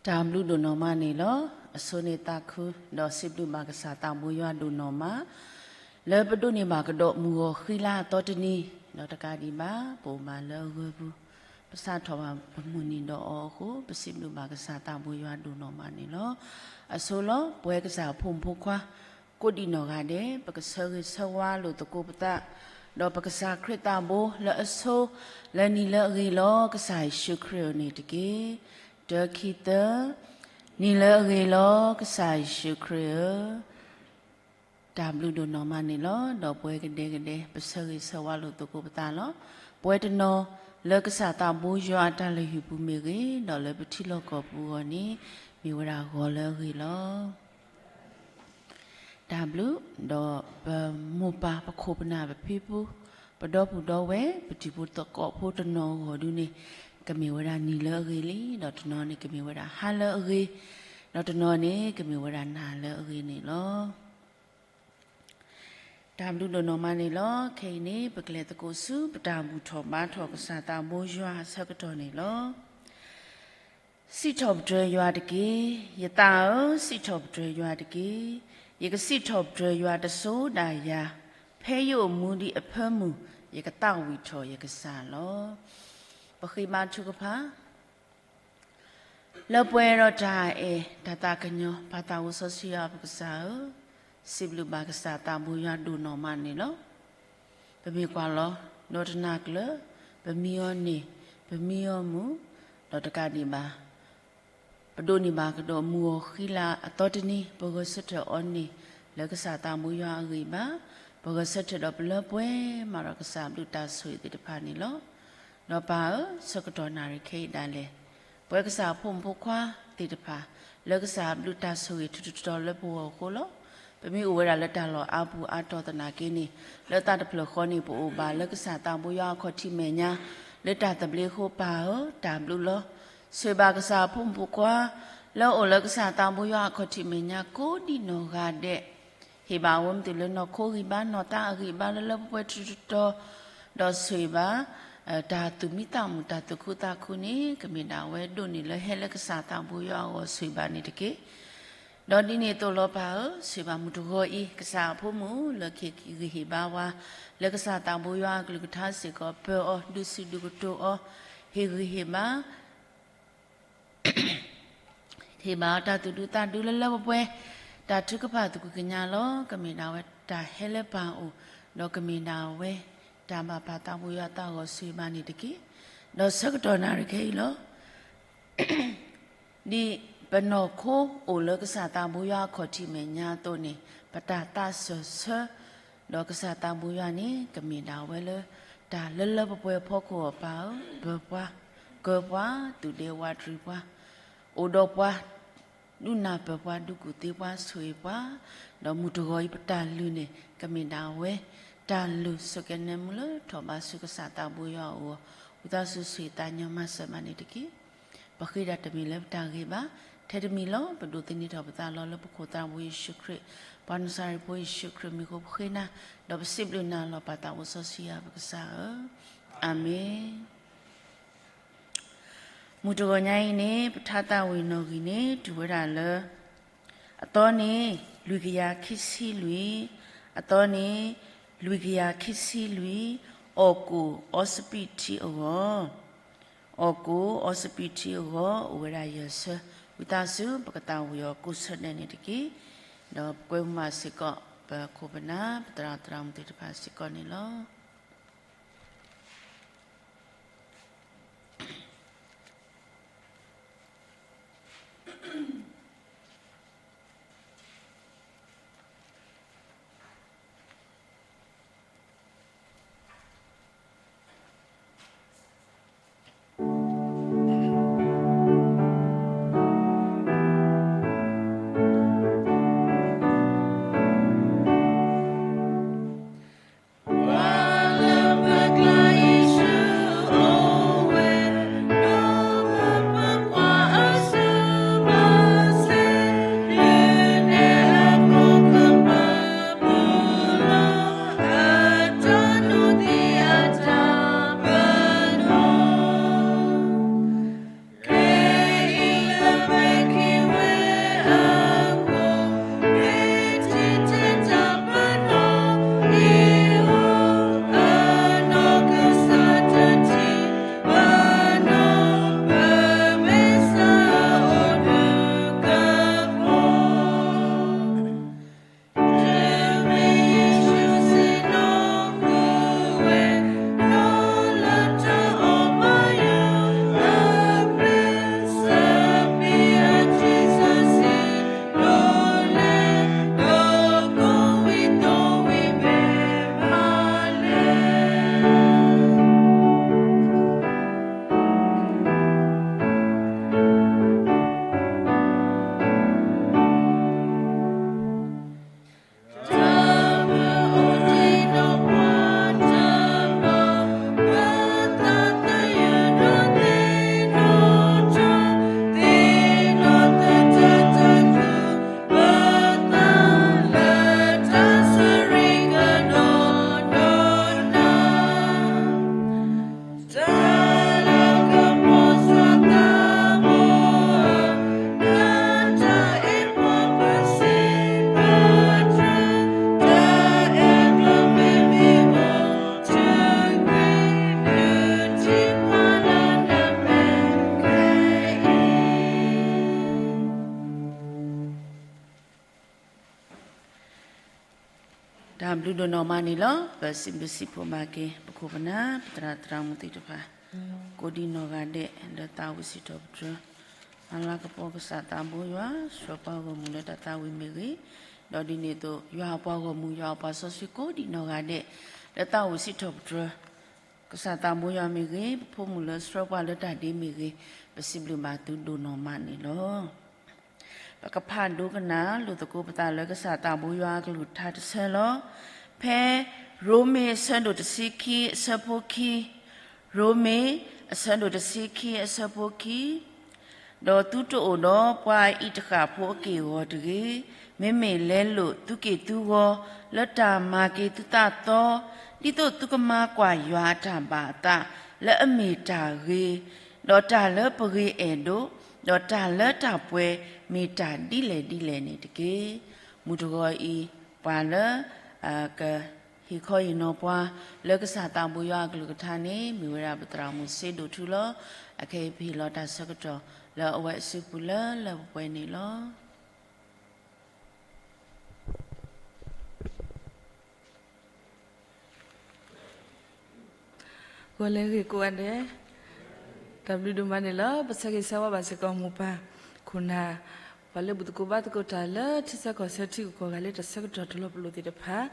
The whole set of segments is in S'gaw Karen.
တၢ်ဘျုးဒိၣ်နီၢ်မးန့ၣ်လီၤ. အဆိန့ၣ်သးခု ဒီးစံးဘျုးဘၣ်ကစၢ်သးဘိယွၤဒိၣ်နီၢ်မး လၢပဒိးန့ၢ်ဘၣ်ကဒီးမုၢ်ဂီၤဃံလၤအသီတနံၤ, ဒီးတကးဒံးဘၣ် ပအိၣ်ဘၣ်လၢအဂၢၢ်ပူၤ, ပစးထီၣ်ဘၣ်ပမုၢ်နံၤဒီးအီၤအဃိ ပစံးဘျုးဘၣ်ကစၢ်သးဘိယွၤဒိၣ်နီၢ်မးန့ၣ်လီၤ. အဆိလီၤ. ပဝဲကစၢ်အဖိမုၣ်ဖိခွါ ကိးဒံးနီၢ်ဂၤဒဲး ပကဆၢဂ့ၤဆၢဝါလိာ်သကိးပသး, ဒီးပကစၢ်ခရံာ်သးဘိလၢအဆိ လၢနံၤလၢအဂ့ၤလီၤ ကစၢ်ယ့ၣ်ၡူးခရံာ်ဧၢန့ၣ်တက့ၢ်. တၢခံသၢ, နံၤလၢအဂ့ၤလီၤ ကစၢ်ယ့ၣ်ၡူးခရံာ်ဧၢ. တၢ်ဘျုးဒိၣ်နီၢ်မးန့ၣ်လီၤ. ဒီးပဝဲကဒဲကဒဲ ပဆၢဂ့ၤဆၢဝါလိာ်သကိးပသးလီၤ. ပဝဲတနီၤ လၢကစၢ်သးဘိယွၤအတၢ်လုၢ်ဟံၣ်ပူၤမ့ၢ်ဂ့ၤ, ဒီးလၢပထံလီၢ်ကီၢ်ပူၤအဂီၢ်န့ၣ် မ့ၢ်ဝဲဒၣ်ဂီၤလၢအဂ့ၤလီၤ. တၢ်ဘျုး, ဒီးပမိၢ်ပၢ်ပခိၣ်ပနၢ်ပဖံပူ ပဒီပုၢ်ဒီဝဲၢ် ပတံၤဖိသကိးဖိတနီၤအဂီၢ်ဒုန့ၣ် ကမ့ၢ်ဝဲဒၣ်နံၤလၢအဂ့ၤလံ, ဒီးတနီၤန့ၣ် ကမ့ၢ်ဝဲဒၣ်ဟါလၢအဂ့ၤ, ဒီးတနီၤန့ၣ် ကမ့ၢ်ဝဲဒၣ်နၤလၢအဂ့ၤန့ၣ်လီၤ. တၢ်ဘျုးဒိၣ်နီၢ်မးန့ၣ်လီၤ. ခဲအံၤန့ၣ် ပကလဲၤသကိးဆူ ပတၢ်ဘူၣ်ထီၣ်ဘါထီၣ်ကစၢ်သးဘိယွၤအဆၢကတီၢ်န့ၣ်လီၤ. စံးထီၣ်ပတြၢၤယွၤတက့ၢ်. ယသးဧၢ, စံးထီၣ်ပတြၢၤယွၤတက့ၢ်. ယကစံးထီၣ်ပတြၢၤယွၤတစိၤဒၣ်ယၤ, ဖဲယအိၣ်မူဒံးအဖၢမုၢ် ယကသးဝံၣ်ထီၣ်ယကစၢ်လီၤ. ပဃ့ဘါထုကဖၣ် လၢပှဲၤဒီးတၢ်အဲၣ်တၢ်သးကညီၤ ပၢ်သးစီဆှံယွၤပကစၢ်ဧၢ, စံးဘျုးဘၣ်ကစၢ်သးဘိယွၤဒိၣ်နီၢ်မးန့ၣ်လီၤ. ပမ့ၢ်ကွၢ်လီၤ ဒီးတနၤကျၢၤ ပမံအီၤန့ၣ် ပမံအီၤမုၢ် ဒီးတကးဒံးဘၣ် ပဒိးန့ၢ်ဘၣ်ကဒီးမုၢ်ဂီၤဃံလၤအသီတနံၤ ပဂဲၤဆၢထၢၣ်အီၤန့ၣ် လၢကစၢ်သးဘိယွၤအဂံၢ်ဘါ, ပဂဲၤဆၢထၢၣ်ဒီးပလၢပှဲၤမးဒီးကစၢ်ဘျုးတၢ်ဆိၣ်ဂ့ၤသ့ၣ်တဖၣ်န့ၣ်လီၤ. ဒီးပၢ်ဧၢ, ဆၢကတီၢ်နၣ်ရံၣ်ခဲအံၤဒၣ်လဲာ် ပဝဲကစၢ်အဖိမုၣ်ဖိခွါသ့ၣ်တဖၣ် လၢကစၢ်ဘျုးတၢ်ဆိၣ်ဂ့ၤထူးထူးတီၤတီၤလၢပဂီၢ်အဃိလီၤ. ပမ့ၢ်အိၣ်ဝဲဒၣ်လၢတၢ်လီၢ်အါပူၤအါတီၤသနာ်က့န့ၣ် လၢသးတဖျၢၣ်ဃီန့ၣ် ပအိၣ်ဘၣ်လၢကစၢ်သးဘိယွၤအခီၣ်ထံးမဲာ်ညါ လၢတၢ်သဘျ့အဃိ ပၢ်ဧၢ, တၢ်ဘျုးလီၤ. ဆိၣ်ဂ့ၤဘၣ်ကစၢ်အဖိမုၣ်ဖိခွါ လၢအအိၣ်လၢကစၢ်သးဘိယွၤအခီၣ်ထံးမဲာ်ညါကိးဒံးနီၢ်ဂၤဒဲး ဟ့ၣ်ဘၣ်အဝဲမ့ၢ်တုၤလၢနီၢ်ခိဂံၢ်ဘါ နီၢ်သးအဂံၢ်ဘါလၢလၢပှဲၤပှဲၤထူးထူးတီၤတီၤ, ဒီးဆိၣ်ဂ့ၤဘၣ် တၢ်သူၣ်မံသးမုာ်တၢ်သူၣ်ခုသးခုန့ၣ် ကမ့ၢ်ဒၣ်ဝဲဒိးန့ၢ်လၢဟဲလၢကစၢ်သးဘိယွၤအဂီၢ် ဆိၣ်ဂ့ၤဘၣ်န့ၣ်တက့ၢ်. ဒီးဒ်န့ၣ်အသိးလီၤပၢ်ဧၢ, ဆိၣ်ဂ့ၤဘၣ်မုၢ်တဂီၤအံၤ ကစၢ်အဖိမုၣ်လၢကဟ့ၣ်ဂံၢ်ဟ့ၣ်ဘါဝဲ လၢကစၢ်သးဘိယွၤအကလုၢ်ကထါစ့ၢ်ကီး ပၢၤအီၤ ဒုးဆူၣ်ဒုးကတိၤအီၤ ဟ့ၣ်ဂံၢ်ဟ့ၣ်ဘါ ဟ့ၣ်ဘၣ်အီၤတၢ်သူၣ်ဒူသးဒူလၢလၢပှဲၤပှဲၤ, တၢ်ထုကဖၣ်သူၣ်က့ၤကညးလီၤ. ကမ့ၢ်ဒၣ်ဝဲတၢ်ဟဲလၢပၢ်အအိၣ်, ဒီးကမ့ၢ်ဒၣ်ဝဲ တၢ်ဘၣ်ပၢ်သးဘိယွၤအသးအဂီၢ် ဆိၣ်ဂ့ၤဘၣ်န့ၣ်တက့ၢ်. ဒီးဆၢကတီၢ်နၣ်ရံၣ်ခဲအံၤလီၤ ဒ်ပနီၢ်ခိအိၣ်လၢကစၢ်သးဘိယွၤအခီၣ်ထံးမဲာ်ညါအသိးန့ၣ် ပတၢ်သးစၢၢ်ဆၢ ဒီးကစၢ်သးဘိယွၤန့ၣ် ကမ့ၢ်ဒၣ်ဝဲလၢ တၢ်လၢလၢပှဲၤပှဲၤအဖီခိၣ်အပၢ်ဧၢ, ပၢၤပှၤ, ကၢၤပှၤ, သူၣ်ဒဲဝးတရံးပှၤ, အိၣ်ဒီးပှၤ, ဒုးနၢ်ပၢၢ်ပှၤ ဒုးကူၣ်သ့ပှၤ ဆိၣ်ဂ့ၤပှၤ, ဒီးမုၢ်တဂီၤအံၤပတၢ်လုၢ်န့ၣ် ကမ့ၢ်ဒၣ်ဝဲ တၢ်လုၢ်ဆိၣ်ကဲၤနဲၣ်မူလၢထီၣ်ဘးဆူကစၢ်သးဘိယွၤအအိၣ်, ဝံသးစူၤဆိၣ်ဂ့ၤသးညီမၤစၢၤမးန့ၣ်တက့ၢ်. ပဃ့ဒၣ်တမံၤလၢပတၢ်ဂ့ၤဘၣ်, ထဲတမံၤလီၤ ပဒိးသန့ၤထီၣ်ပသးလီၤလၢပခိၣ်သးဘိယ့ၣ်ၡူးခရံာ်, ပှၤနစၤရ့းဖိယ့ၣ်ၡူးခရံာ်မံၤအဃိပဃ့နၤ, ဒီးပစံးဘျုးနၤလီၤ ပၢ်သးဘိစီဆှံယွၤပကစၢ်ဧၢ, အၤမ့ၣ်. မုၢ်တဂီၤညါအံၤန့ၣ် ပထါသးဝံၣ်နီၣ်ဂံၢ်န့ၣ် တုၤဝဲဒၣ်လၢ အသီန့ၣ် လွံၢ်ကယၤခံဆံလွံၢ်, အသီန့ၣ် လွံၢ်ကယၤခံဆံလွံၢ်, အီၣ်ကိၣ်အီစပံးထံအဂီၢ်, အီၣ်ကိၣ်အီစပံးထံအဂီၢ် အိၣ်ဝဲဒၣ်ယဲၢ်ဆၢ, ဝံသးစူၤ ပကသးဝံၣ်အီၤကိးဆၢဒဲးန့ၣ်တက့ၢ်. ဒီးပကွဲမုာ်ဘၣ်စ့ၢ်ကီး ပခိၣ်ပနၢ် ပသရၣ်သရၣ်မုၣ်သ့ၣ်တဖၣ်စ့ၢ်ကီးန့ၣ်လီၤ. တၢ်ဘျုးဒိၣ်နီၢ်မးန့ၣ်လီၤ. ပစံးဘျုးစံးဖှိၣ်ဘၣ်က့ၤ ပခိၣ်ပနၢ် ပသရၣ်သရၣ်မုၣ်သ့ၣ်တဖၣ် ကိးဒံးနီၢ်ဂၤဒဲး လၢသးဝံၣ်စံးထီၣ်ပတြၢၤ မၤလၤကပီၤကစၢ်သးဘိယွၤ ဆှၢပှၤဂီၢ်မုၢ်လၢတၢ်သးဝံၣ်မ့ၢ်ဂ့ၤ, ဒီးဒ်န့ၣ်အသိး ယွၤအပှၤဂီၢ်မုၢ် ယွၤအပှၤစီဆှံကိးဒံးနီၢ်ဂၤဒဲး လၢသးဝံၣ်စံးထီၣ်ပတြၢၤ ကစၢ်သးဘိယွၤမ့ၢ်ဂ့ၤ, ပဖိမုၣ်လၢဆှၢပှၤလၢတၢ်ဒ့မ့ၢ်ဂ့ၤ, ပစံးဘျုးဘၣ်သုဒိၣ်နီၢ်မးန့ၣ်လီၤ. ပကဖးဒိကနၣ်လိာ်သကိးပသးလၢကစၢ်သးဘိယွၤအကလုၢ်ကထါတဆၢလီၤ. ဖဲရိမ့ၤအဆၢဒိၣ်တဆံခံအဆၢဖိခံ, ရိမ့ၤအဆၢဒိၣ်တဆံခံအဆၢဖိခံ, ဒီးသုတအိၣ်ဒီးပှၤအံၤတဃၣ်ဖိအက့ၢ်အဂီၤတဂ့ၤ, မ့မ့ၢ်လဲလိာ်သုက့ၢ်သုဂီၤ လၢတၢ်မၤက့ၤသုသးသီ, ဒ်သိးသုကမၤကွၢ်ယွၤအတၢ်ဘၣ်အသး လၢအမ့ၢ်တၢ်ဂ့ၤ, ဒီးတၢ်လၢပဂ့ၤအဲၣ်ဒိး, ဒီးတၢ်လၢတၢ်ပှဲၤမ့ၢ်တၢ်ဒ်လဲၣ်ဒ်လဲၣ်န့ၣ်တက့ၢ်. မုၢ်တဂီၤအံၤ ပှၤလၢ ကဟ့ၣ်ခီဟ့ၣ်နီၤပှၤ လၢကစၢ်သးဘိယွၤအကလုၢ်ကထါန့ၣ် မ့ၢ်ဝဲဒၣ်ပသရၣ်မုၣ်စ့ဒိၣ်ထူလီၤ. အခဲအံၤပဟ့ၣ်လီၤတၢ်ဆၢကတီၢ် လၢအဝဲအစုပူၤလၢလၢပှဲၤပှဲၤန့ၣ်လီၤ. ဂီၤလၢအဂ့ၤကိးဂၤဒဲး, တၢ်ဘျုးဒိၣ်မးန့ၣ်လီၤ. ပဆၢဂ့ၤဆၢဝါဘၣ်စ့ၢ်ကီးမိၢ်ပၢ်ခိၣ်နၢ်, ပှၤလၢပှၤသကိးဘါသကိးတၢ်လၢထံဆၢကီၢ်ဆၢထံဂုၤကီၢ်ဂၤလၢတၢ်ဆၢကတီၢ်တလီၤပလိာ်သ့ၣ်တဖၣ်,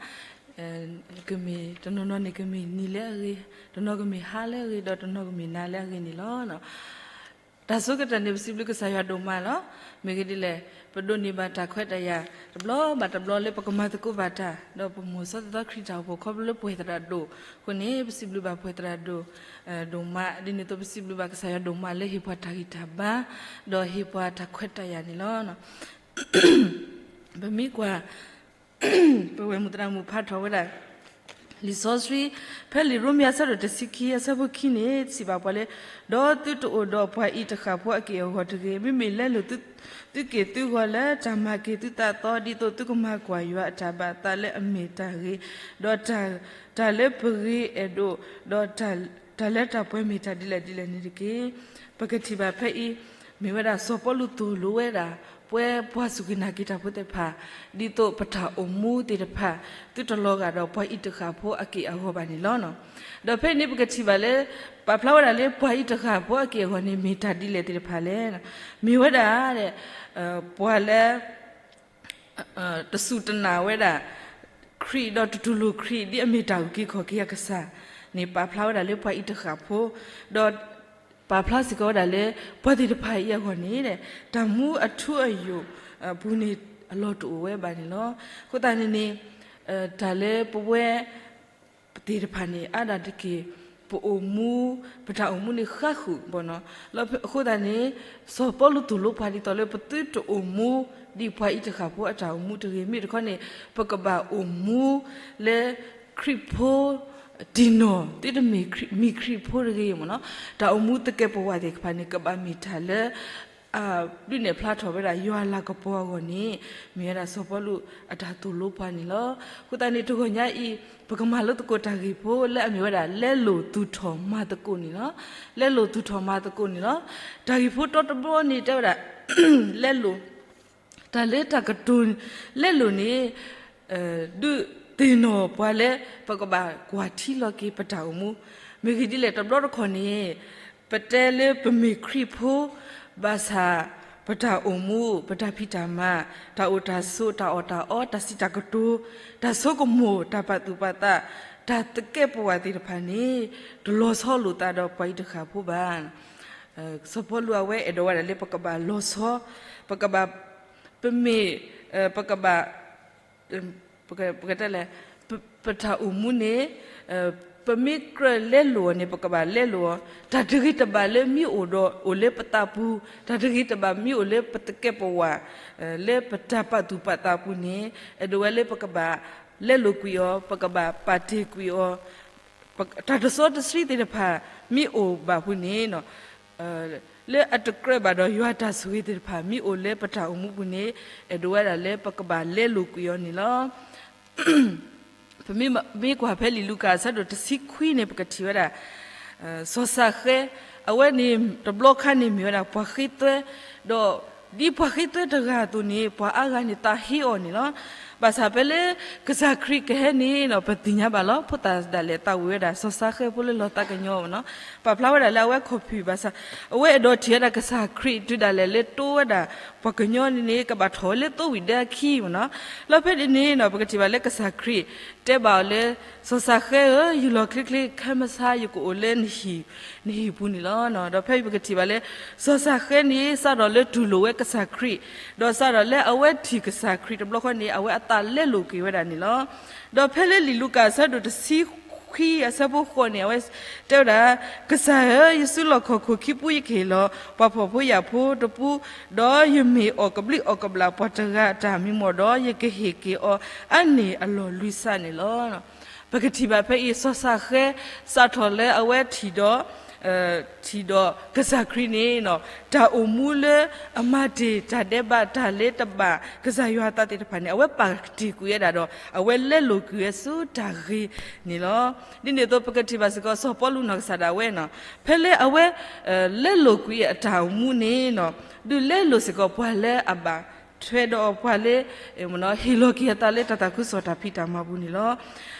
ကမ့ၢ်တနီၤနီၤန့ၣ်ကမ့ၢ်နံၤလၢအဂ့ၤ, တနီၤကမ့ၢ်ဟါလၢအဂ့ၤ, ဒီးတနီၤကမ့ၢ်နၤလၢအဂ့ၤန့ၣ်လီၤ. တၢ်ဆိကတၢၢ်န့ၣ် ပစံးဘျုးကစၢ်ယွၤဒိၣ်မးလီၤ. မ့ၢ်ဂ့ၢ်ဒ်လဲၣ်, ပဒိးန့ၢ်ဘၣ်တၢ်ခွဲးတၢ်ယာ် တဘျီဘၣ်တဘျီလၢပကမၤသကိးဘၣ်တၢ်, ဒီးပမိၢ်စီၤသီခရံာ်တၢ်အိၣ်ဖှိၣ်ခီဖျိလၢပှဲၤသရၣ်ဒိၣ်အဃိန့ၣ် ပစံးဘျုးဘၣ်ပှဲၤသရၣ်ဒိၣ် ဒိၣ်မး, ဒ်န့ၣ်အသိးပစံးဘျုးဘၣ်ကစၢ်ယွၤဒိၣ်မးလၢဟ့ၣ်ပှၤတၢ်ဂံၢ်တၢ်ဘါ, ဒီးဟ့ၣ်ပှၤတၢ်ခွဲးတၢ်ယာ်န့ၣ်လီၤ. ပမ့ၢ်ကွၢ် ပဝဲၢ်မုၢ်သရၣ်မုၣ်ဖးထီၣ်ဝဲဒၣ် လံာ်စီဆှံ ဖဲလံာ်ရိမ့ၤအဆၢဒိၣ်တဆံခံအဆၢဖိခံန့ၣ် စံးဘၣ်ပှၤလၢ ဒီးသုတအိၣ်ဒီးပှၤအံၤတဃၣ်ဖိအက့ၢ်အဂီၤတဂ့ၤ, မ့မ့ၢ်လဲလိာ်သုက့ၢ်သုဂီၤလၢတၢ်မၤက့ၤသုသးသီ ဒ်သိးသုကမၤကွၢ်ယွၤအတၢ်ဘၣ်သးလၢအမ့ၢ်တၢ်ဂ့ၤ, ဒီးတၢ်လၢပဂ့ၤအဲၣ်ဒိး, ဒီးတၢ်လၢတၢ်ပှဲၤမ့ၢ်တၢ်ဒ်လဲၣ်ဒ်လဲၣ်န့ၣ်တက့ၢ်. ပကထံၣ်ဘၣ်ဖဲအံၤ မ့ၢ်ဝဲဒၣ်စီၤပီလူးသိၣ်လိဝဲဒၣ် ပှၤပှၤစူၢ်က့ၤနာ်က့ၤတၢ်ဖိသ့ၣ်တဖၣ် ဒ်သိးပတၢ်အိၣ်မူသ့ၣ်တဖၣ် သုတလီၤဂာ်ဒီးပှၤအံၤတဃၣ်ဖိအက့ၢ်အဂီၤဘၣ်န့ၣ်လီၤ. ဒီးဖဲအံၤန့ၣ် ပကထံၣ်ဘၣ်လၢ ပာ်ဖျါဝဲဒၣ်လၢပှၤအံၤတဃၣ်ဖိအက့ၢ်အဂီၤန့ၣ် မ့ၢ်တၢ်ဒ်လဲၣ်သ့ၣ်တဖၣ်လဲၣ်. မ့ၢ်ဝဲဒၣ် ပှၤလၢ တစူၢ်တနာ်ဝဲဒၣ် ခရံာ်ဒီးတတူၢ်လိာ်ခရံာ် ဒ်အမ့ၢ်တၢ်အုၣ်က့ၤခီၣ်က့ၤအကစၢ်န့ၣ် ပာ်ဖျါဝဲဒၣ်လၢပှၤအံၤတဃၣ်ဖိ, ဒီးပာ်ဖျါစ့ၢ်ကီးဝဲဒၣ်လၢ ပှၤသ့ၣ်တဖၣ်အံၤအဂီၢ်န့ၣ် တၢ်မူအထူအယိာ်အပူၤန့ၣ် အလီၢ်တအိၣ်ဝဲဘၣ်န့ၣ်လီၤ. အဃိသတးန့ၣ်န့ၣ် တၢ်လၢပဝဲ ပသ့ၣ်တဖၣ်န့ၣ် အါဒၣ်တက့ၢ် ပအိၣ်မူ ပတၢ်အိၣ်မူန့ၣ်ဃါဃုာ်ဘၣ်နီၤ. အဃိသတးန့ၣ် စီၤပီလူးသိၣ်လိပှၤဒ်သိးလၢပသုတအိၣ်မူ ဒ်ပှၤအံၤတဃၣ်ဖိအတၢ်အိၣ်မူတဂ့ၤ, မ့ၢ်တခီန့ၣ် ပကဘၣ်အိၣ်မူလၢခရံာ်ဖိ တံၢ်နီၢ် သုတမ့ၢ်မံၤခရံာ်ဖိတဂ့ၤမ့ၢ်နီၤ. တၢ်အိၣ်မူသကဲးပဝးသ့ၣ်တဖၣ်န့ၣ် ကဘၣ်မ့ၢ်တၢ်လၢ ဒုးနဲၣ်ဖျါထီၣ်ဝဲဒၣ်ယွၤအလၤကပီၤအဂီၢ်န့ၣ် မ့ၢ်ဝဲဒၣ်စီၤပီလူးအတၢ်သိၣ်လိပှၤန့ၣ်လီၤ. အဃိသတးန့ၣ် တဂီၤညါအံၤ ပကမၤလိသကိးတၢ်ဂ့ၢ်ဖိလၢအမ့ၢ်ဝဲဒၣ် လဲလိာ်သူၣ်ထီၣ်မၤသကိးန့ၣ်လီၤ. လဲလိာ်သူၣ်ထီၣ်မၤသကိးန့ၣ်လီၤ. တၢ်ဂ့ၢ်ဖိတီတဘီန့ၣ်တဲဝဲဒၣ် လဲလိာ် တၢ်လၢတၢ်ကတိၤ လဲလိာ်န့ၣ် ဒုးသ့ၣ်နီၣ်ပှၤလၢ ပကဘၣ်ကွၢ်ထံလီၤက့ၤပတၢ်အိၣ်မူ, မ့ၢ်ဂ့ၢ်ဒ်လဲၣ် တဘျီတခီၣ်န့ၣ် ပတဲလၢပမ့ၢ်ခရံာ်ဖိ ဘၣ်ဆၣ် ပတၢ်အိၣ်မူ ပတၢ်ဖံးတၢ်မၤ တၢ်အိၣ်တၢ်ဆိး တၢ်အီၣ်တၢ်အီ တၢ်စံးတၢ်ကတိၤ တၢ်ဆိကမိၣ် တၢ်ပာ်သူၣ်ပာ်သး တၢ်သကဲးပဝးသ့ၣ်တဖၣ်န့ၣ် တလီၤဆီလိာ်သးဒီးပှၤအံၤတဃၣ်ဖိဘၣ်. စီၤပီလူးအဝဲအဲၣ်ဒိးဝဲဒၣ်လၢပကဘၣ်လီၤဆီ, ပကဘၣ် ပမ့ၢ် ပကဘၣ် ပကတဲလဲၣ် ပတၢ်အိၣ်မူန့ၣ် ပမ့ၢ်ကြၢးလဲလိာ်အီၤန့ၣ် ပကဘၣ်လဲလိာ်အီၤ, တၢ်တဂ့ၤတဘၣ်လၢမ့ၢ်အိၣ်ဒီးအိၣ်လၢပသးပူၤ, တၢ်တဂ့ၤတဘၣ်မ့ၢ်အိၣ်လၢပသကဲးပဝး လၢပတၢ်ပာ်သူၣ်ပာ်သးပူၤန့ၣ် အဲၣ်ဒိးဝဲလၢပကဘၣ်လဲလိာ်ကွံာ်အီၤ, ပကဘၣ်ပာ်တ့ၢ်ကွံာ်အီၤ, တၢ်တစီတဆှံသ့ၣ်တဖၣ် မ့ၢ်အိၣ်ဘၣ်ဖဲန့ၣ် လၢအတကြၢးဘၣ်ဒီးယွၤအတၢ်ဆိၣ်ဂ့ၤသ့ၣ်တဖၣ် မ့ၢ်အိၣ်လၢပတၢ်အိၣ်မူပူၤန့ၣ် အဲၣ်ဒိးဝဲဒၣ်လၢပကဘၣ်လဲလိာ်ကွံာ်အီၤန့ၣ်လီၤ. ပမ့ၢ်ကွၢ်ဖဲလံာ်လူၤကၣ်အဆၢဒိၣ်တဆံခွံန့ၣ် ပကထံၣ်ဝဲဒၣ် စီၤစၤဃဲ အဝဲန့ၣ် တဘျီခါန့ၣ်မ့ၢ်ဝဲဒၣ်ပှၤဃ့သွဲ, ဒီးဒ်ပှၤဃ့သွဲတဂၤအသိးန့ၣ် ပှၤအါဂၤန့ၣ်သးဟ့အီၤန့ၣ်လီၤ. ဘၣ်ဆၣ်ဖဲလၢ ကစၢ်ခရံာ်ကဟဲန့ၣ်နီၤ ပသ့ၣ်ညါဘၣ်လီၤ. ဖိသၣ်ဒၣ်လဲာ်သးဝံၣ်ဝဲဒၣ် စီၤၡဃဲဖိလၢလီၤသးကညီၤနီၤ, ပာ်ဖျါဝဲဒၣ်လၢအဝဲခီၣ်ဖံးဘၣ်ဆၣ်, အဝဲအဲၣ်ဒိးထံၣ်ဝဲဒၣ်ကစၢ်ခရံာ် တုၤဒၣ်လဲာ်လၢတိဝဲဒၣ် ပှၤကညီန့ၣ်န့ၣ် ကဘၣ်ထီၣ်ဝဲလၢသိဝံၣ်ဒၢအခံမ့ၢ်နီၤ. လီၤဖဲန့ၣ်န့ၣ်နီၤ ပကထံၣ်ဘၣ်လၢကစၢ်ခရံာ် တဲဘၣ်အီၤလၢ စီၤၡဃဲဧၢ, ယလီၤချ့ချ့ ခဲမုၢ်ဆါ ယကအိၣ်လၢ နဟံၣ်ပူၤန့ၣ်လီၤ. ဒီးဖဲအံၤပကထံၣ်ဘၣ်လၢ စီၤၡဃဲန့ၣ် စးထီၣ်လၢတူၢ်လိာ်ဝဲကစၢ်ခရံာ်, ဒီးစးထီၣ်လၢအဝဲထံၣ်ကစၢ်ခရံာ်တဘျီဃီန့ၣ် အဝဲအသးလဲလိာ်ကွံာ်ဝဲဒၣ်န့ၣ်လီၤ. ဒီးဖဲလၢလံာ်လူၤကၣ်အဆၢဒိၣ်တဆံခွံအဆၢဖိဃိးန့ၣ် အဝဲတဲဝဲဒၣ်, ကစၢ်ဧၢ, ယဆူလီၢ်ခီၣ်ခိၣ်ခံပူၤယကဟ့ၣ်လီၤ ပှၤဖှီၣ်ဖိယာ်ဖိတပူၤ, ဒီးယမ့ၢ်အီၣ်ကဘျံးအီၣ်ကဘျၣ်ပှၤတဂၤအတၢ်မံမီၢ်ဒီး ယကဟ့ၣ်က့ၤအီၤအါန့ၢ်အလီၢ်လွံၢ်စးန့ၣ်လီၤ. ပကထံၣ်ဘၣ်ဖဲအံၤ စီၤၡဃဲ စးထီၣ်လၢအဝဲထံၣ်ဒီး ထံၣ်ဒီးကစၢ်ခရံာ်န့ၣ်နီၤ တၢ်အိၣ်မူလၢအမၤတ့ၢ်တၢ်ဒဲးဘး တၢ်လၢတဘၣ်ကစၢ်ယွၤအသးသ့ၣ်တဖၣ်န့ၣ် အဝဲပာ်တ့ၢ်ကွံာ်ဝဲဒၣ်ဒီး အဝဲလဲလိာ်ကွံာ်ဝဲဆူတၢ်ဂ့ၤန့ၣ်လီၤ. ဒ်န့ၣ်အသိး ပကထံၣ်ဘၣ်စ့ၢ်ကီး စီၤပီလူးနီၢ်ကစၢ်ဒၣ်ဝဲနီၤ ဖဲလၢအဝဲ လဲလိာ်ကွံာ်အတၢ်အိၣ်မူန့ၣ်နီၤ ဒုးလဲလိာ်စ့ၢ်ကီးပှၤလၢအဘၣ်ထွဲဒီးပှၤလၢ ဟ့ၣ်လီၤက့ၤအသးလၢတၢ်သးခုကစီၣ်တၢ်ဖံးတၢ်မၤပူၤန့ၣ်လီၤ.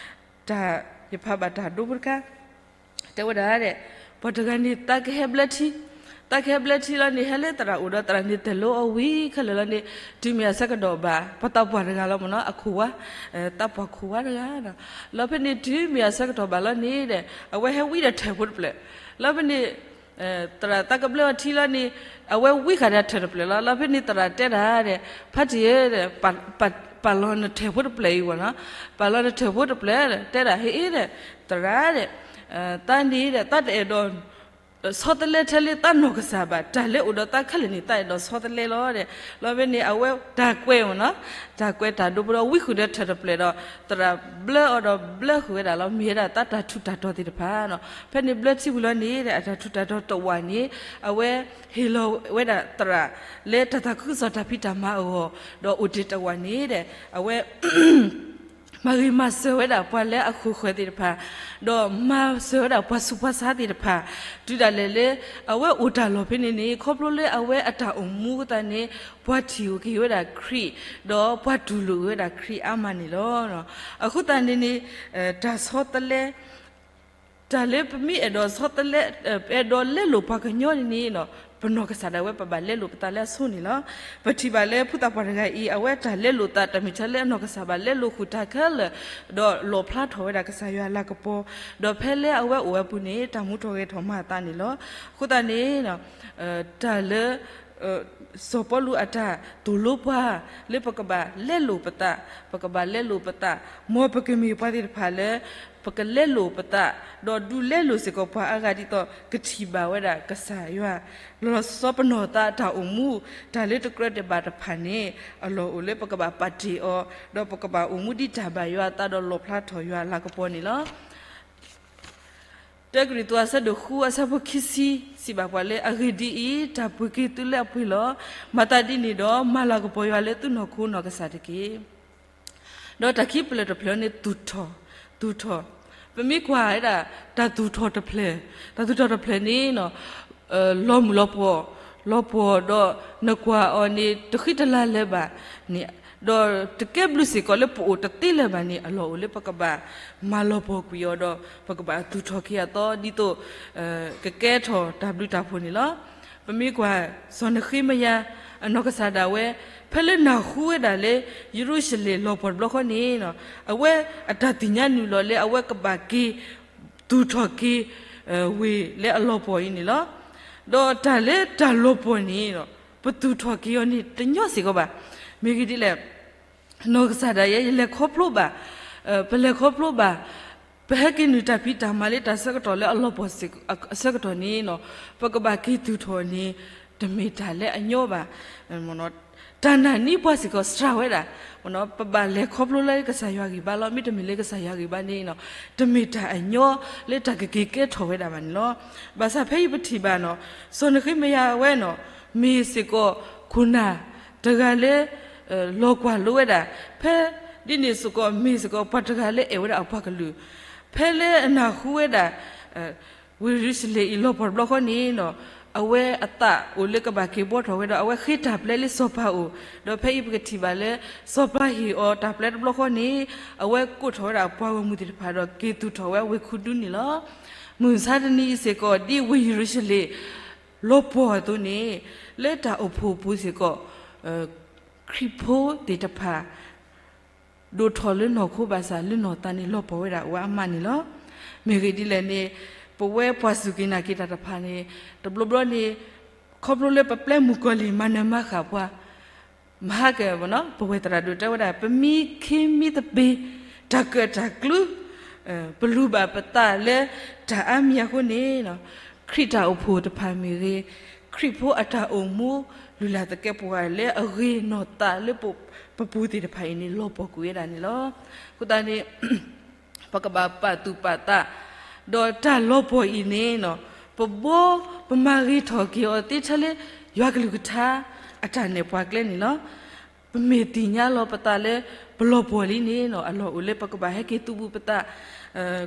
တၢ်ယဖးဘၣ်တၢ်ဒိဖိတခါ တဲဝဲဒၣ်ဒဲး ပှၤတဂၤန့ၣ် သးကဟဲဘျၢထံ, သးကဟဲဘျၢထံလီၤန့ၣ် ဟဲလၢသရၣ်အိၣ်ဒီးသရၣ်န့ၣ် တဲာ်လိအီၤဝံၤခဲလၢာ်လီၤန့ၣ် တုၤမ့ၢ်အဆၢကတီၢ်ဘၣ် ပှၤသးပှၢ်တဂၤလီၤမ့ၢ်နီၤ အခိၣ်ဝါ, သးပှၢ်ခိၣ်ဝါတဂၤ, လီၤဖဲန့ၣ်တုၤမ့ၢ်အဆၢကတီၢ်ဘၣ်လီၤန့ၣ်ဒီး အဝဲဟဲဝံဒီးထၢၣ်ဖိတဖျၢၣ်, လီၤဖဲန့ၣ် သရၣ်သးကဘျၢအီၤထံလီၤန့ၣ် အဝဲဝံဃာ်ဒီးထၢၣ်တဖျၢၣ်လီၤ. လီၤဖဲန့ၣ်သရၣ်တဲဒၣ်ဒဲး ဖါတံၢ်ဧၢ, ပာ်လီၤနထၢၣ်ဖိတဖျၢၣ်အံၤဝဲနီၤ, ပာ်လီၤနထၢၣ်ဖိတဖျၢၣ် တဲဒၣ် ဟ့ၣ်အ့ဒီး သရၣ်ဒဲး သးန့ၣ်ဒီး သးတအဲၣ်ဒိး ဆီတလဲထဲလၢသးနီၢ်ကစၢ်ဘၣ်, တၢ်လၢအိၣ်ဒီးသးခဲလၢာ်န့ၣ် သးအဲၣ်ဒိးဆီတလဲလီၤဒီး လီၤဖဲန့ၣ် အဝဲတၢ်ကွဲးမ့ၢ်နီၤ, တၢ်ကွဲးတၢ်ဒိဖိဒီး ဝံဃုာ်ဒီးထၢၣ်တဖျၢၣ်ဒီး သရၣ်ဘျၢအီၤဒီးဘျၢဃုာ်ဝဲဒၣ်လီၤ. မ့ၢ်ဝဲဒၣ်သးတၢ်ထူးတၢ်တီၤသ့ၣ်တဖၣ်နီၤ. ဖဲန့ၣ်ဘျၢထံဝံၤလီၤန့ၣ်ဒီး အတၢ်ထူးတၢ်တီၤတဝာ်န့ၣ် အဝဲဟ့ၣ်လီၤဝဲဒၣ်သရၣ်လၢတၢ်သးခုကစီၣ်တၢ်ဖံးတၢ်မၤအဂီၢ်, ဒီးအိၣ်တ့ၢ်တဝာ်န့ၣ်ဒီး အဝဲ မၤဂ့ၤမၤစၢၤဝဲဒၣ်ပှၤလၢအခိၣ်ဃၢၤသ့ၣ်တဖၣ်, ဒီးမၤစၢၤဝဲဒၣ်ပှၤဆူးပှၤဆါသ့ၣ်တဖၣ်, တုၤဒၣ်လဲာ်လၢ အဝဲအိၣ်တၢ်လီၢ်ဖဲန့ၣ်န့ၣ် ခီဖျိလၢအဝဲအတၢ်အိၣ်မူအသးန့ၣ် ပှၤထံၣ်က့ၤဝဲဒၣ်ခရံာ်, ဒီးပှၤတူၢ်လိာ်က့ၤဝဲဒၣ်ခရံာ်အါမးန့ၣ်လီၤ. အဃိသတးန့ၣ်န့ၣ် တၢ်ဆီတလဲ တၢ်လၢပမ့ၢ်အဲၣ်ဒိးဆီတလဲ အဲၣ်ဒိးလဲလိာ်ပှၤကညီန့ၣ်န့ၣ် ပနီၢ်ကစၢ်ဒၣ်ဝဲ ပဘၣ်လဲလိာ်ပသးလၢအဆိန့ၣ်လီၤ. ပထံၣ်ဘၣ်လၢဖိသၣ်ပှၢ်တဂၤအံၤ အဝဲတၢ်လဲလိာ်သး တၢ်မ့ၢ်ထဲလၢအနီၢ်ကစၢ်ဘၣ် လဲလိာ်ဃုာ်တၢ်ခဲလၢာ်, ဒီးလီၣ်ဖျါထီၣ်ဝဲဒၣ်ကစၢ်ယွၤအလၤကပီၤ, ဒီးဖဲလၢအဝဲအိၣ်ဝဲအပူၤန့ၣ် တၢ်မူထီၣ်ဂဲၤထီၣ်မၤအသးန့ၣ်လီၤ. အဃိသတးန့ၣ် တၢ်လၢ စီၤပီလူးအတၢ်သိၣ်လိပှၤ လၢပကဘၣ်လဲလိာ်ပသး, ပကဘၣ်လဲလိာ်ပသး, မ်ပကမ့ၢ်ပှၤသ့ၣ်တဖၣ်လၢ ပကလဲလိာ်ပသး, ဒီးဒုးလဲလိာ်စ့ၢ်ကီးပှၤအါဂၤဒ်သိး ကထံၣ်ဘၣ်ဝဲဒၣ်ကစၢ်ယွၤ လီၤဆီပနီၢ်သးအတၢ်အိၣ်မူ, တၢ်လၢတကြၢးတဘၣ်တဖၣ်န့ၣ် အလီၢ်အိၣ်လၢပကဘၣ်ပာ်တ့ၢ်အီၤ, ဒီးပကဘၣ်အိၣ်မူဒ်တၢ်ဘၣ်ယွၤအသးဒီးလီၣ်ဖျါထီၣ်ယွၤအလၤကပီၤန့ၣ်လီၤ. တၢကရံၣ်သူးအဆၢဒိၣ်ဃုအဆၢဖိခံဆံ စံးဘၣ်ပှၤလၢ အဂ့ၢ်ဒ်အံၤ, တၢ်ပှ့ၤက့ၤသုလၢအပှ့ၤလီၤ. မၤသးဒ်န့ၣ်ဒီး မၤလၤကပီၤယွၤလၢသုနီၢ်ခိနီၢ်ကစၢ်တက့ၢ်. ဒီးတၢ်ခံဖျၢၣ်တဖျၢၣ်န့ၣ် သူၣ်ထီၣ်, သူၣ်ထီၣ်, ပမ့ၢ်ကွၢ်ဝဲဒၣ် တၢ်သူၣ်ထီၣ်တဖျၢၣ်, တၢ်သူၣ်ထီၣ်တဖျၢၣ်န့ၣ် လီၤမုၢ်လီၤပှီၢ်, လီၤပှီၢ်ဒီးနကွၢ်အီၤန့ၣ် တဃံတလၤလၢၤဘၣ်န့ၣ်, ဒီးတကဲဘျုးစ့ၢ်ကီးလၢပအိၣ်တသ့လၢၤဘၣ်န့ၣ် အလီၢ်အိၣ်လၢပကဘၣ်မၤလီၤပှီၢ်ကွံာ်အီၤဒီး ပကဘၣ်သူၣ်ထီၣ်က့ၤအသီ ဒ်သိး ကကဲထီၣ်တၢ်ဘျုးတၢ်ဖှိၣ်န့ၣ်လီၤ. ပမ့ၢ်ကွၢ် စီၤနဃ့မယၤ အနီၢ်ကစၢ်ဒၣ်ဝဲ ဖဲလၢနၢ်ဟူဝဲဒၣ်လၢ ယရူၤၡလ့ၣ်လီၤပှီၢ်တဘျီဃီန့ၣ် အဝဲအတၢ်သ့ၣ်ညါနုာ်လီၤလၢအဝဲကဘၣ်က့ၤ သူၣ်ထီၣ်က့ၤ ဝ့ၢ်လၢအလီၤပှီၢ်အံၤန့ၣ်လီၤ. ဒီးတၢ်လၢတၢ်လီၤပှီၢ်န့ၣ် ပသူၣ်ထီၣ်က့ၤအီၤန့ၣ် တညီစ့ၢ်ကီးဘၣ်. မ့ၢ်ဂ့ၢ်ဒ်လဲၣ် နီၢ်ကစၢ်ဒၣ်ယဲ ယလဲၤခီဖျိဘၣ်, ပလဲၤခီဖျိဘၣ်, ပဟဲက့ၤနုာ်တၢ်ဖံးတၢ်မၤလၢတၢ်ဆၢကတီၢ်လၢအလီၤပှီၢ်အဆၢကတီၢ်န့ၣ် ပကဘၣ်က့ၤသူၣ်ထီၣ်န့ၣ် တမ့ၢ်တၢ်လၢအညီဘၣ်. တၢ်နာ်န့ၢ်ပှၤစ့ၢ်ကီးစှၤဝဲဒၣ်, ပဘၣ်လဲၤခီဖျိလၢကစၢ်ယွၤဂံၢ်ဘါလီၤ. မ့တမ့ၢ်လၢကစၢ်ယွၤဂံၢ်ဘါန့ၣ် တမ့ၢ်တၢ်အညီလၢတၢ်ကက့ၤကဲထီၣ်ဝဲဒၣ်ဘၣ်န့ၣ်လီၤ. ဘၣ်ဆၣ်ဖဲအံၤပထံၣ်ဘၣ်နီၤ စီၤနဃ့မယၤဝဲနီၤ မ့ၢ်စ့ၢ်ကီးခိၣ်နၢ်တဂၤလၢ လီၤကွၢ်လိဝဲဒၣ်, ဖဲဒ်န့ၣ်စ့ၢ်ကီး မ့ၢ်စ့ၢ်ကီးပှၤတဂၤလၢအဲၣ်ဝဲဒၣ်အပှၤကလုာ်, ဖဲလၢအနၢ်ဟူဝဲဒၣ် ဝ့ၢ်ယရူၤၡလ့ၣ်အံၤလီၤပှီၢ်တဘျီဃီန့ၣ်နီၤ အဝဲအသးအိၣ်လၢကဘၣ်က့ၤဘှီထီၣ်ဝဲဒီး အဝဲဃ့တၢ်ပျဲလၢစီၤပၤအအိၣ်, ဒီးဖဲအံၤပကထံၣ်ဘၣ်လၢ စီၤပၤဟ့ၣ်အီၤတၢ်ပျဲတဘျီဃီန့ၣ် အဝဲကိးထီၣ်ဝဲဒၣ်ပှၤဂီၢ်မုၢ်သ့ၣ်တဖၣ်ဒီးက့ၤသူၣ်ထီၣ်ဝဲဝ့ၢ်ခူဒူန့ၣ်လီၤ. မုၢ်မဆါတနံၤအံၤစ့ၢ်ကီး ဒ်ဝ့ၢ်ယရူၤၡလ့ၣ် လီၤပှီၢ်အသိးန့ၣ် လၢတၢ်အိၣ်ဖှိၣ်အပူၤစ့ၢ်ကီး ခရံာ်ဖိသ့ၣ်တဖၣ် ဒိၣ်ထီၣ်လၢနီၢ်ခိဘၣ်ဆၣ် လၢနီၢ်သးန့ၣ် လီၤပှီၢ်ဝဲဒၣ်အိၣ်ဝဲအါမးန့ၣ်လီၤ. မ့ၢ်ဂ့ၢ်ဒ်လဲၣ်န့ၣ် ပဝဲပှၤစူၢ်က့ၤနာ်က့ၤတၢ်တဖၣ်န့ၣ် တဘျီဘျီန့ၣ် ခီဖျိလၢပပျဲမုၣ်ကီၤလံၢ်မၤနၢၤမၤဃၣ်ပှၤ မဟါက ပဝဲသရၣ်ဒိၣ်တဲဝဲဒၣ် ပမံခ့မံသပ့ၤ တၢ်ကၢၣ်တၢ်ကျူ ပလူၤဘၣ်ပသးလၢတၢ်အါမံၤအဃိန့ၣ် ခရံာ်တၢ်အိၣ်ဖှိၣ်တဖၣ်မ့ၢ်ဂ့ၤ, ခရံာ်ဖိအတၢ်အိၣ်မူ လုၢ်လၢ်သကဲးပဝးလၢအဂ့ၤနီၢ်သးလၢပပူၤသ့ၣ်တဖၣ်အံၤန့ၣ် လီၤပှီၢ်ကွံာ်ဝဲဒၣ်န့ၣ်လီၤ. အဃိသတးန့ၣ် ပကဘၣ်ပာ်သူၣ်ပာ်သး ဒီးတၢ်လီၤပှီၢ်အံၤန့ၣ် ပဘီ ပမၤဂ့ၤထီၣ်က့ၤအီၤသ့ထဲလၢ ယွၤကလုၢ်ကထါ အတၢ်နဲၣ်ပှၤကျဲန့ၣ်လီၤ. ပမ့ၢ်သ့ၣ်ညါလီၤပသးလၢ ပလီၤပှီၢ်လံန့ၣ် အလီၢ်အိၣ်လၢပကဘၣ်ဟဲက့ၤသူၣ်ပူၤပသး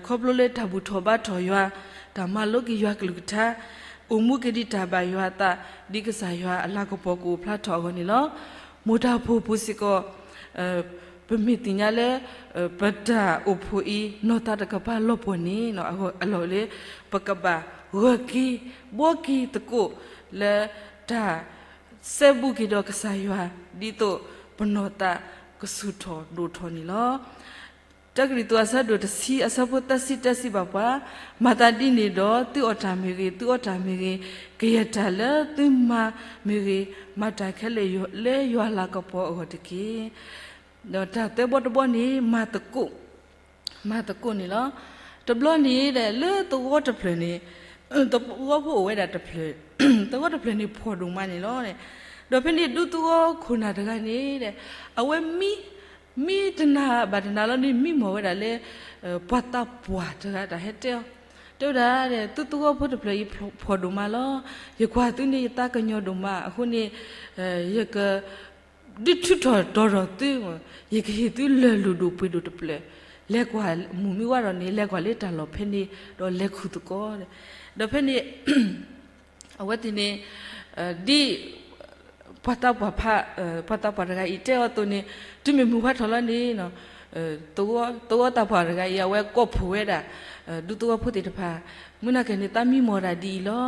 ခီဖျိလၢတၢ်ဘူၣ်ထီၣ်ဘါထီၣ်ယွၤ, တၢ်မၤလိက့ၤယွၤကလုၢ်ကထါ, အိၣ်မူက့ၤဒံးတၢ်ဘၣ်ယွၤအသး ဒ်ကစၢ်ယွၤအလၤကပီၤကအိၣ်ဖျါထီၣ်အဂီၢ်န့ၣ်လီၤ. မိၢ်တၢ်အိၣ်ဖှိၣ်ပူၤစ့ၢ်ကီး ပမ့ၢ်သ့ၣ်ညါလၢ ပတၢ်အိၣ်ဖှိၣ်အံၤ နီၢ်သးတကပၤလီၤပှီၢ်န့ၣ် အလီၢ်အိၣ်လၢ ပကဘၣ်ဂၢၢ်က့ၤ ဘှီက့ၤသကိးလၢတၢ် စဲဘူးက့ၤဒီးကစၢ်ယွၤ ဒ်သိးပနီၢ်သးကဆူၣ်ထီၣ်ဒိၣ်ထီၣ်န့ၣ်လီၤ. တၢကရံၣ်သူး အဆၢဒိၣ်တဆံ အဆၢဖိသၢဆံတၢစံးဘၣ်ပှၤ, မၤသးဒ်န့ၣ်ဒီး သုအီၣ်တၢ်မ့ၢ်ဂ့ၤ, သုအီတၢ်မ့ၢ်ဂ့ၤ, ကယဲၢ်တၢ်လၢသုမၤမ့ၢ်ဂ့ၤ, မၤတၢ်ခဲလၢာ်လၢယွၤလၤကပီၤအဂီၢ်တက့ၢ်. ဒီးတၢ်သၢဘီတဘီန့ၣ် မၤသကိး မၤသကိးန့ၣ်လီၤ. တဘျီန့ၣ်ဒီး လၢသဝီတဖျၢၣ်န့ၣ် သဝီဖိအိၣ်ဝဲဒၣ်တဖျၢၣ်, သဝီတဖျၢၣ်န့ၣ်ဖှီၣ်ဒိၣ်မးန့ၣ်လီၤ. ဒီးဖဲန့ၣ်ဒူသဝီခိၣ်နၢ်တဂၤန့ၣ်ဒီး အဝဲမံ မံတနၤဘၣ်တနၤလီၤန့ၣ် မံမီၢ်ဝဲဒၣ်လၢ ပှၤသးပှၢ်တဂၤတၢ်ဟဲတဲအီၤ, တဲဝဲဒၣ်ဒီး သုသဝီဖိတဖျၢၣ်အံၤဖှီၣ်ဒိၣ်မးလီၤ. ယကွၢ်သုန့ၣ် ယသးကညီၤဒိၣ်မးအဃိန့ၣ် ယက ဒုးထုးထီၣ်တီၤထီၣ်သု, ယကဟ့ၣ်သုလၢၢ်လုၢ်ဒိၣ်ပှ့ၤဒိၣ်တဖျၢၣ်, လဲၤကွၢ်မုၢ်မံဝါထီၣ်န့ၣ် လဲၤကွၢ်လၢတၢ်လီၢ်ဖဲန့ၣ် ဒီးလဲၤခူၣ်သကိး, ဒီးဖဲန့ၣ် အဝဲသ့ၣ်န့ၣ် ဒ် ပှၤသးပှၢ်ဖး ပှၤသးပှၢ်တဂၤအံၤတဲအီၤအသိးန့ၣ် တုၤမ့ၢ်မုၢ်ဝါထီၣ်လီၤန့ၣ် သဝီသးပှၢ်တဂၤအံၤ အဝဲကိးဖှိၣ်ဝဲဒၣ် ဒူသဝီဖိသ့ၣ်တဖၣ်, မုၢ်နၤခီန့ၣ် သးမံမီၢ်ဒၣ်ဒ်အံၤလီၤ.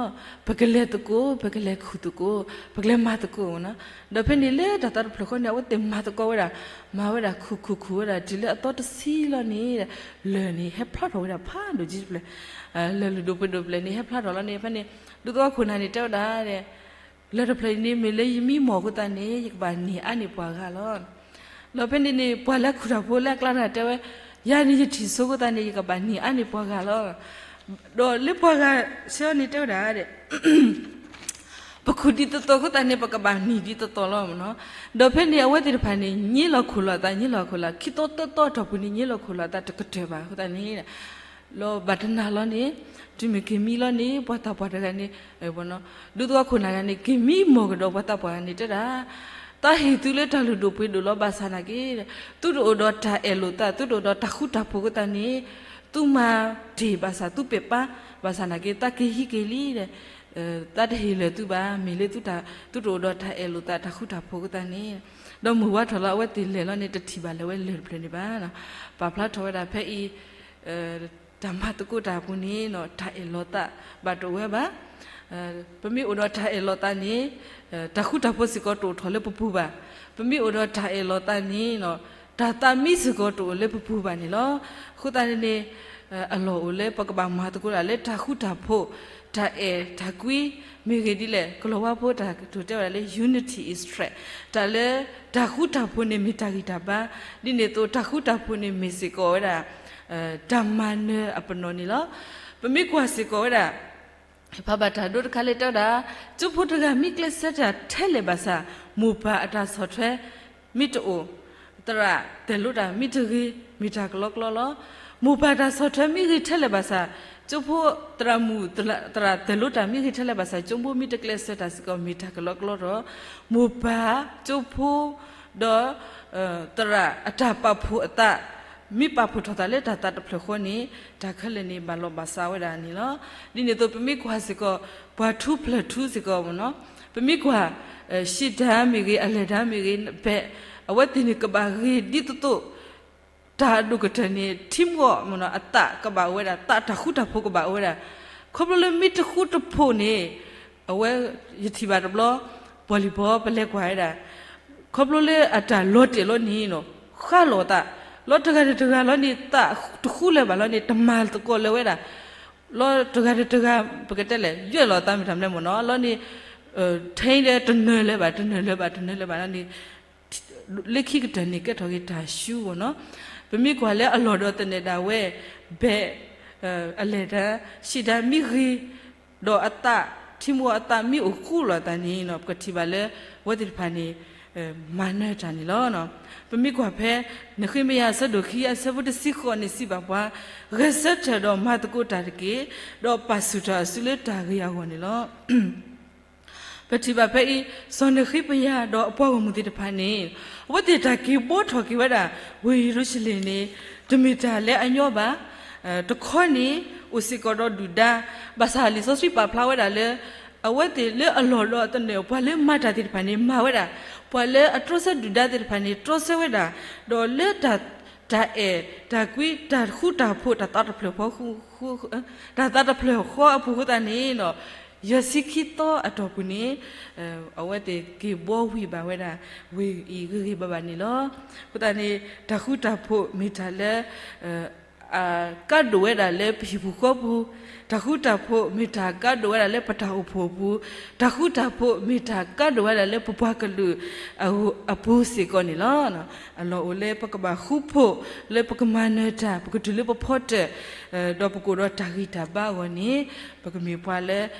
ပကလဲၤသကိး, ပကလဲၤခူၣ်သကိး, ပကလဲၤမၤသကိးနီၤ. ဒီးဖဲန့ၣ်လၢတၢ်သးတဖျၢၣ်ဃီန့ၣ် အဝဲသ့ၣ်မၤသကိးဝဲဒၣ်, မၤဝဲဒၣ်ခူၣ်ခူၣ်ခူၣ်ဝဲဒၣ် တုၤလၢအသီတဆံလီၤန့ၣ် လၢၢ်န့ၣ် ဟဲဖျါထီၣ်ဝဲဒၣ်ဖးဒိၣ်က့တဖျၢၣ်, လၢၢ်လုၢ်ဒိၣ်ပှ့ၤဒိၣ်တဖျၢၣ်န့ၣ် ဟဲဖျါထီၣ်လီၤန့ၣ် ဖဲန့ၣ် ဒူသဝီခိၣ်နၢ်န့ၣ် တဲဝဲဒၣ် လၢၢ်တဖျၢၣ်အံၤန့ၣ် မ့ၢ်လၢယမံမီၢ်အဃိသတးန့ၣ် ယကဘၣ်န့ၢ်အါန့ၢ်ပှၤဂၤလီၤ. ဒီးဖဲန့ၣ်န့ၣ် ပှၤလၢခူၣ်တၢ်ဖိလၢအကျါတဂၤတဲဝဲ, ယၤန့ၣ်ယထံၣ်ဆိအဃိသတးန့ၣ် ယကဘၣ်န့ၢ်အါန့ၢ်ပှၤဂၤလီၤ. ဒီးလၢပှၤဂၤဆၢန့ၣ်တဲဝဲဒၣ် ပခူၣ်ဒ်သိးသိးအဃိသတးန့ၣ် ပကဘၣ်န့ၢ်ဒ်သိးသိးလီၤမ့ၢ်နီၤ. ဒီးဖဲန့ၣ် အဝဲသ့ၣ်တဖၣ်န့ၣ် ညံလီၤခိၣ်လီၤအသး ညံလီၤခိၣ်လီၤ ခံသီသၢသီအတီၢ်ပူၤန့ၣ် ညံလီၤခိၣ်လီၤအသးတကတၢၢ်ဘၣ်အဃိသတးန့ၣ် လီၤဘၣ်တနၤလီၤန့ၣ် တုၤမ့ၢ်က့ၤမံလီၤန့ၣ် ပှၤသးပှၢ်တဂၤန့ၣ် ဒူသဝီခိၣ်နၢ်တဂၤန့ၣ် က့ၤမံမီၢ်ကဒီးပှၤသးပှၢ်တဂၤန့ၣ် တဲဒၣ် သးဟ့ၣ်သုလၢတၢ်လုၢ်ဒိၣ်ပှ့ၤဒိၣ်လီၤ ဘၣ်ဆၣ်နာ်က့ သုတအိၣ်ဒီးတၢ်အဲၣ်လိာ်သး သုတအိၣ်ဒီးတၢ်ဃူတၢ်ဖိးအဃိသတးန့ၣ် သုမၤတ့ၢ်ဘၣ်ဆၣ် သုပဲာ်ပၢ် ဘၣ်ဆၣ်နာ်က့ သးက့ၤဟံးက့ၤလံဒီး သးတဟ့ၣ်လၢာ်သုဘၣ် မ့ၢ်လၢသုတအိၣ်ဒီးတၢ်အဲၣ်လိာ်သး တၢ်ဃူတၢ်ဖိးအဃိသတးန့ၣ် ဒီးမုၢ်ဝါထီၣ်လီၤ အဝဲသ့ၣ်လဲၤလီၤန့ၣ် တထံၣ်ဘၣ်လၢၤဝဲလၢၢ်တဖျၢၣ်န့ၣ်ဘၣ်. ပာ်ဖျါထီၣ်ဝဲဒၣ်ဖဲအံၤ တၢ်မၤသကိးတၢ်အပူၤန့ၣ် တၢ်အဲၣ်လိာ်သးဘၣ်တအိၣ်ဝဲဘၣ်. ပမ့ၢ်အိၣ်ဒီးတၢ်အဲၣ်လိာ်သးန့ၣ် တၢ်ဃူတၢ်ဖိးစ့ၢ်ကီးတအိၣ်ထီၣ်လၢပပူၤဘၣ်. ပမ့ၢ်အိၣ်ဒီးတၢ်အဲၣ်လိာ်သးန့ၣ် တၢ်သးမံစ့ၢ်ကီးတအိၣ်လၢပပူၤဘၣ်န့ၣ်လီၤ. အဃိသတးန့ၣ်န့ၣ် အလီၢ်အိၣ်လၢပကဘၣ်မၤသကိးတၢ်လၢတၢ်ဃူတၢ်ဖိး တၢ်အဲၣ်တၢ်ကွံ မ့ၢ်ဂ့ၤဒ်လဲၣ် ကလီၤဝါဖိတၢ်ကတိၤတဲဝဲဒၣ်လၢ unity is strength တၢ်လၢတၢ်ဃူတၢ်ဖိးန့ၣ်မ့ၢ်တၢ်ဂံၢ်တၢ်ဘါ ဒ်န့ၣ်အသိးတၢ်ဃူတၢ်ဖိးန့ၣ်မ့ၢ်စ့ၢ်ကီးဝဲဒၣ် တၢ်မၤနၢၤအပနီၣ်န့ၣ်လီၤ. ပမ့ၢ်ကွၢ်စ့ၢ်ကီးဝဲဒၣ် ဖးဘၣ်တၢ်ဒိတခါလၢတဲဝဲဒၣ် ကၠိဖိတဂၤမ့ၢ်ကျဲးစၢးတၢ်ထဲလဲၣ်ဘၣ်ဆၣ် မိၢ်ပၢ်အတၢ်ဆီၣ်ထွဲမ့ၢ်တအိၣ် သရၣ်တဲာ်လိတၢ်မ့ၢ်တဂ့ၤ မ့ၢ်တၢ်ကလီကလီလီၤ. မိၢ်ပၢ်တၢ်ဆီၣ်ထွဲမ့ၢ်ဂ့ၤထဲလဲၣ်ဘၣ်ဆၣ် ကၠိဖိသရၣ်မုၣ်သရၣ်တဲာ်လိတၢ်မ့ၢ်ဂ့ၤထဲလဲၣ်ဘၣ်ဆၣ် ကၠိဖိမ့ၢ်တကျဲးစၢးတၢ်စ့ၢ်ကီး မ့ၢ်တၢ်ကလီကလီဒီး မိၢ်ပၢ် ကၠိဖိ ဒီး သရၣ်အတၢ်ပာ်ဖှိၣ်အသး မ့ၢ်ပာ်ဖှိၣ်ထီၣ်သးလၢတၢ်သးတဖျၢၣ်ဃီန့ၣ် တၢ်ခဲလၢာ်န့ၣ် ဘၣ်လီၤဘၣ်စးဝဲဒၣ်န့ၣ်လီၤ. ဒ်န့ၣ်အသိး ပမ့ၢ်ကွၢ်စ့ၢ်ကီး ပှၤထူဖျၢၣ်ထူစ့ၢ်ကီးမ့ၢ်နီၤ, ပမ့ၢ်ကွၢ် ရှံတၢ်မ့ၢ်ဂ့ၤ အလဲၢ်တၢ်မ့ၢ်ဂ့ၤ ဘဲး အဝဲသ့ၣ်န့ၣ်ကဘၣ်ဂ့ၤဒ်သိးသိး တၢ်အဒိၣ်ကတၢၢ်န့ၣ် ထံမီၢ်မ့ၢ်နီၤ အသးကဘၣ်အိၣ်ဝဲဒၣ်, သးတၢ်ဃူတၢ်ဖိးကဘၣ်အိၣ်ဝဲဒၣ်. ခီဖျိလၢမ့ၢ်တဃူတဖိးန့ၣ် အဝဲ ယထံၣ်ဘၣ်တဘျီ ပီၣ်လံၣ်ဘီပလဲၤကွၢ်ဝဲဒၣ် ခီဖျိလၢအတၢ်လီၤတဲာ်လီၤန့ၣ်နီၤ ဃါလိာ်သး လီၤတဂၤဒီးတဂၤလီၤန့ၣ် သးတဃူလၢၤဘၣ်လီၤန့ၣ် တမၤသကိးလၢၤဝဲဒၣ် လီၤတဂၤဒီးတဂၤ ပကတဲလဲၣ် ယွဲၢ်လီၤသးမ့ၢ်တၢ်မနုၤလဲၣ်မ့ၢ်နီၤ လီၤန့ၣ် ထဲအံၤဒီးတနၢၤလၢၤဘၣ် တနၢၤလၢၤဘၣ် တနၢၤလၢၤဘၣ်လီၤန့ၣ် လၢခံကတၢၢ်န့ၣ် ကဲထီၣ်က့ၤတၢ်ဆူမ့ၢ်နီၤ. ပမ့ၢ်ကွၢ်လၢအလီၢ်ဒီးသနၢၣ်ဒၣ်ဝဲ ဘဲး အလဲၢ်တၢ် ရှံတၢ်မ့ၢ်ဂ့ၤ ဒီးအသး ထံမီၢ်အသးမ့ၢ်အိၣ်ဃူလိာ်သးန့ၣ်နီၤ ပကထံၣ်ဘၣ်လၢ အဝဲသ့ၣ်တဖၣ်န့ၣ် မၤနၢၤတၢ်န့ၣ်လီၤ. ပမ့ၢ်ကွၢ်ဖဲ နဃ့မယၤအဆၢဒိၣ်ခံအဆၢဖိတဆံဃိးန့ၣ်စံးဘၣ်ပှၤ, ဂဲၤဆၢထၢၣ်ဒီးမၤသကိးတၢ်တက့ၢ်, ဒီးပာ်ဆူၣ်ထီၣ်အစုလၢတၢ်ဂ့ၤအဂီၢ်န့ၣ်လီၤ. ပထံၣ်ဘၣ်ဖဲအံၤ စီၤနဃ့မယၤဒီးအပှၤဂီၢ်မုၢ်သ့ၣ်တဖၣ်န့ၣ် အဝဲသ့ၣ်တၢ်က့ၤဘှီထီၣ်က့ၤဝဲဒၣ် ဝ့ၢ်ယရူၤၡလ့ၣ်န့ၣ် တမ့ၢ်တၢ်လၢအညီဘၣ်. တခီန့ၣ် အိၣ်စ့ၢ်ကီးဒီးဒုၣ်ဒါ, ဘၣ်ဆၣ်လံာ်စီဆှံပာ်ဖျါဝဲဒၣ်လၢ အဝဲသ့ၣ်လၢအလီၢ်ဒီးသနၢၣ် ပှၤလၢမၤတၢ်သ့ၣ်တဖၣ်န့ၣ် မၤဝဲဒၣ်, ပှၤလၢအတြီဆၢဒုၣ်ဒါသ့ၣ်တဖၣ်န့ၣ် တြီဆၢဝဲဒၣ်, ဒီးလၢတၢ် တၢ်အဲၣ်တၢ်ကွံ တၢ်ဃူတၢ်ဖိး တၢ်သးတဖျၢၣ်ဃီ တၢ်သးတဖျၢၣ်ဃီအပူၤအဃိသတးန့ၣ်ဒီး ယဲၢ်ဆံခံသီအတီၢ်ပူၤန့ၣ် အဝဲသ့ၣ်က့ၤဘှီဝံၤဘၣ်ဝဲဒၣ် ဝ့ၢ်အံၤဂ့ၤဂ့ၤဘၣ်ဘၣ်န့ၣ်လီၤ. အဃိသတးန့ၣ် တၢ်ဃူတၢ်ဖိးမ့ၢ်တၢ်လၢ အကါဒိၣ်ဝဲဒၣ်လၢပဟံၣ်ပူၤဃီပူၤ, တၢ်ဃူတၢ်ဖိးမ့ၢ်တၢ်ကါဒိၣ်ဝဲဒၣ်လၢပတၢ်အိၣ်ဖှိၣ်အပူၤ, တၢ်ဃူတၢ်ဖိးမ့ၢ်တၢ်ကါဒိၣ်ဝဲဒၣ်လၢပပှၤကလုာ်အပူၤစ့ၢ်ကီးန့ၣ်လီၤ. အလီၢ်အိၣ်လၢပကဘၣ်ဃူဖိး လၢပကမၤနၢၤတၢ် ပကတုၤလၢပဖီတၢၣ် ဒီးပကအိၣ်ဒီးတၢ်ဂံၢ်တၢ်ဘါအဂီၢ်န့ၣ် ပကမ့ၢ်ပှၤလၢ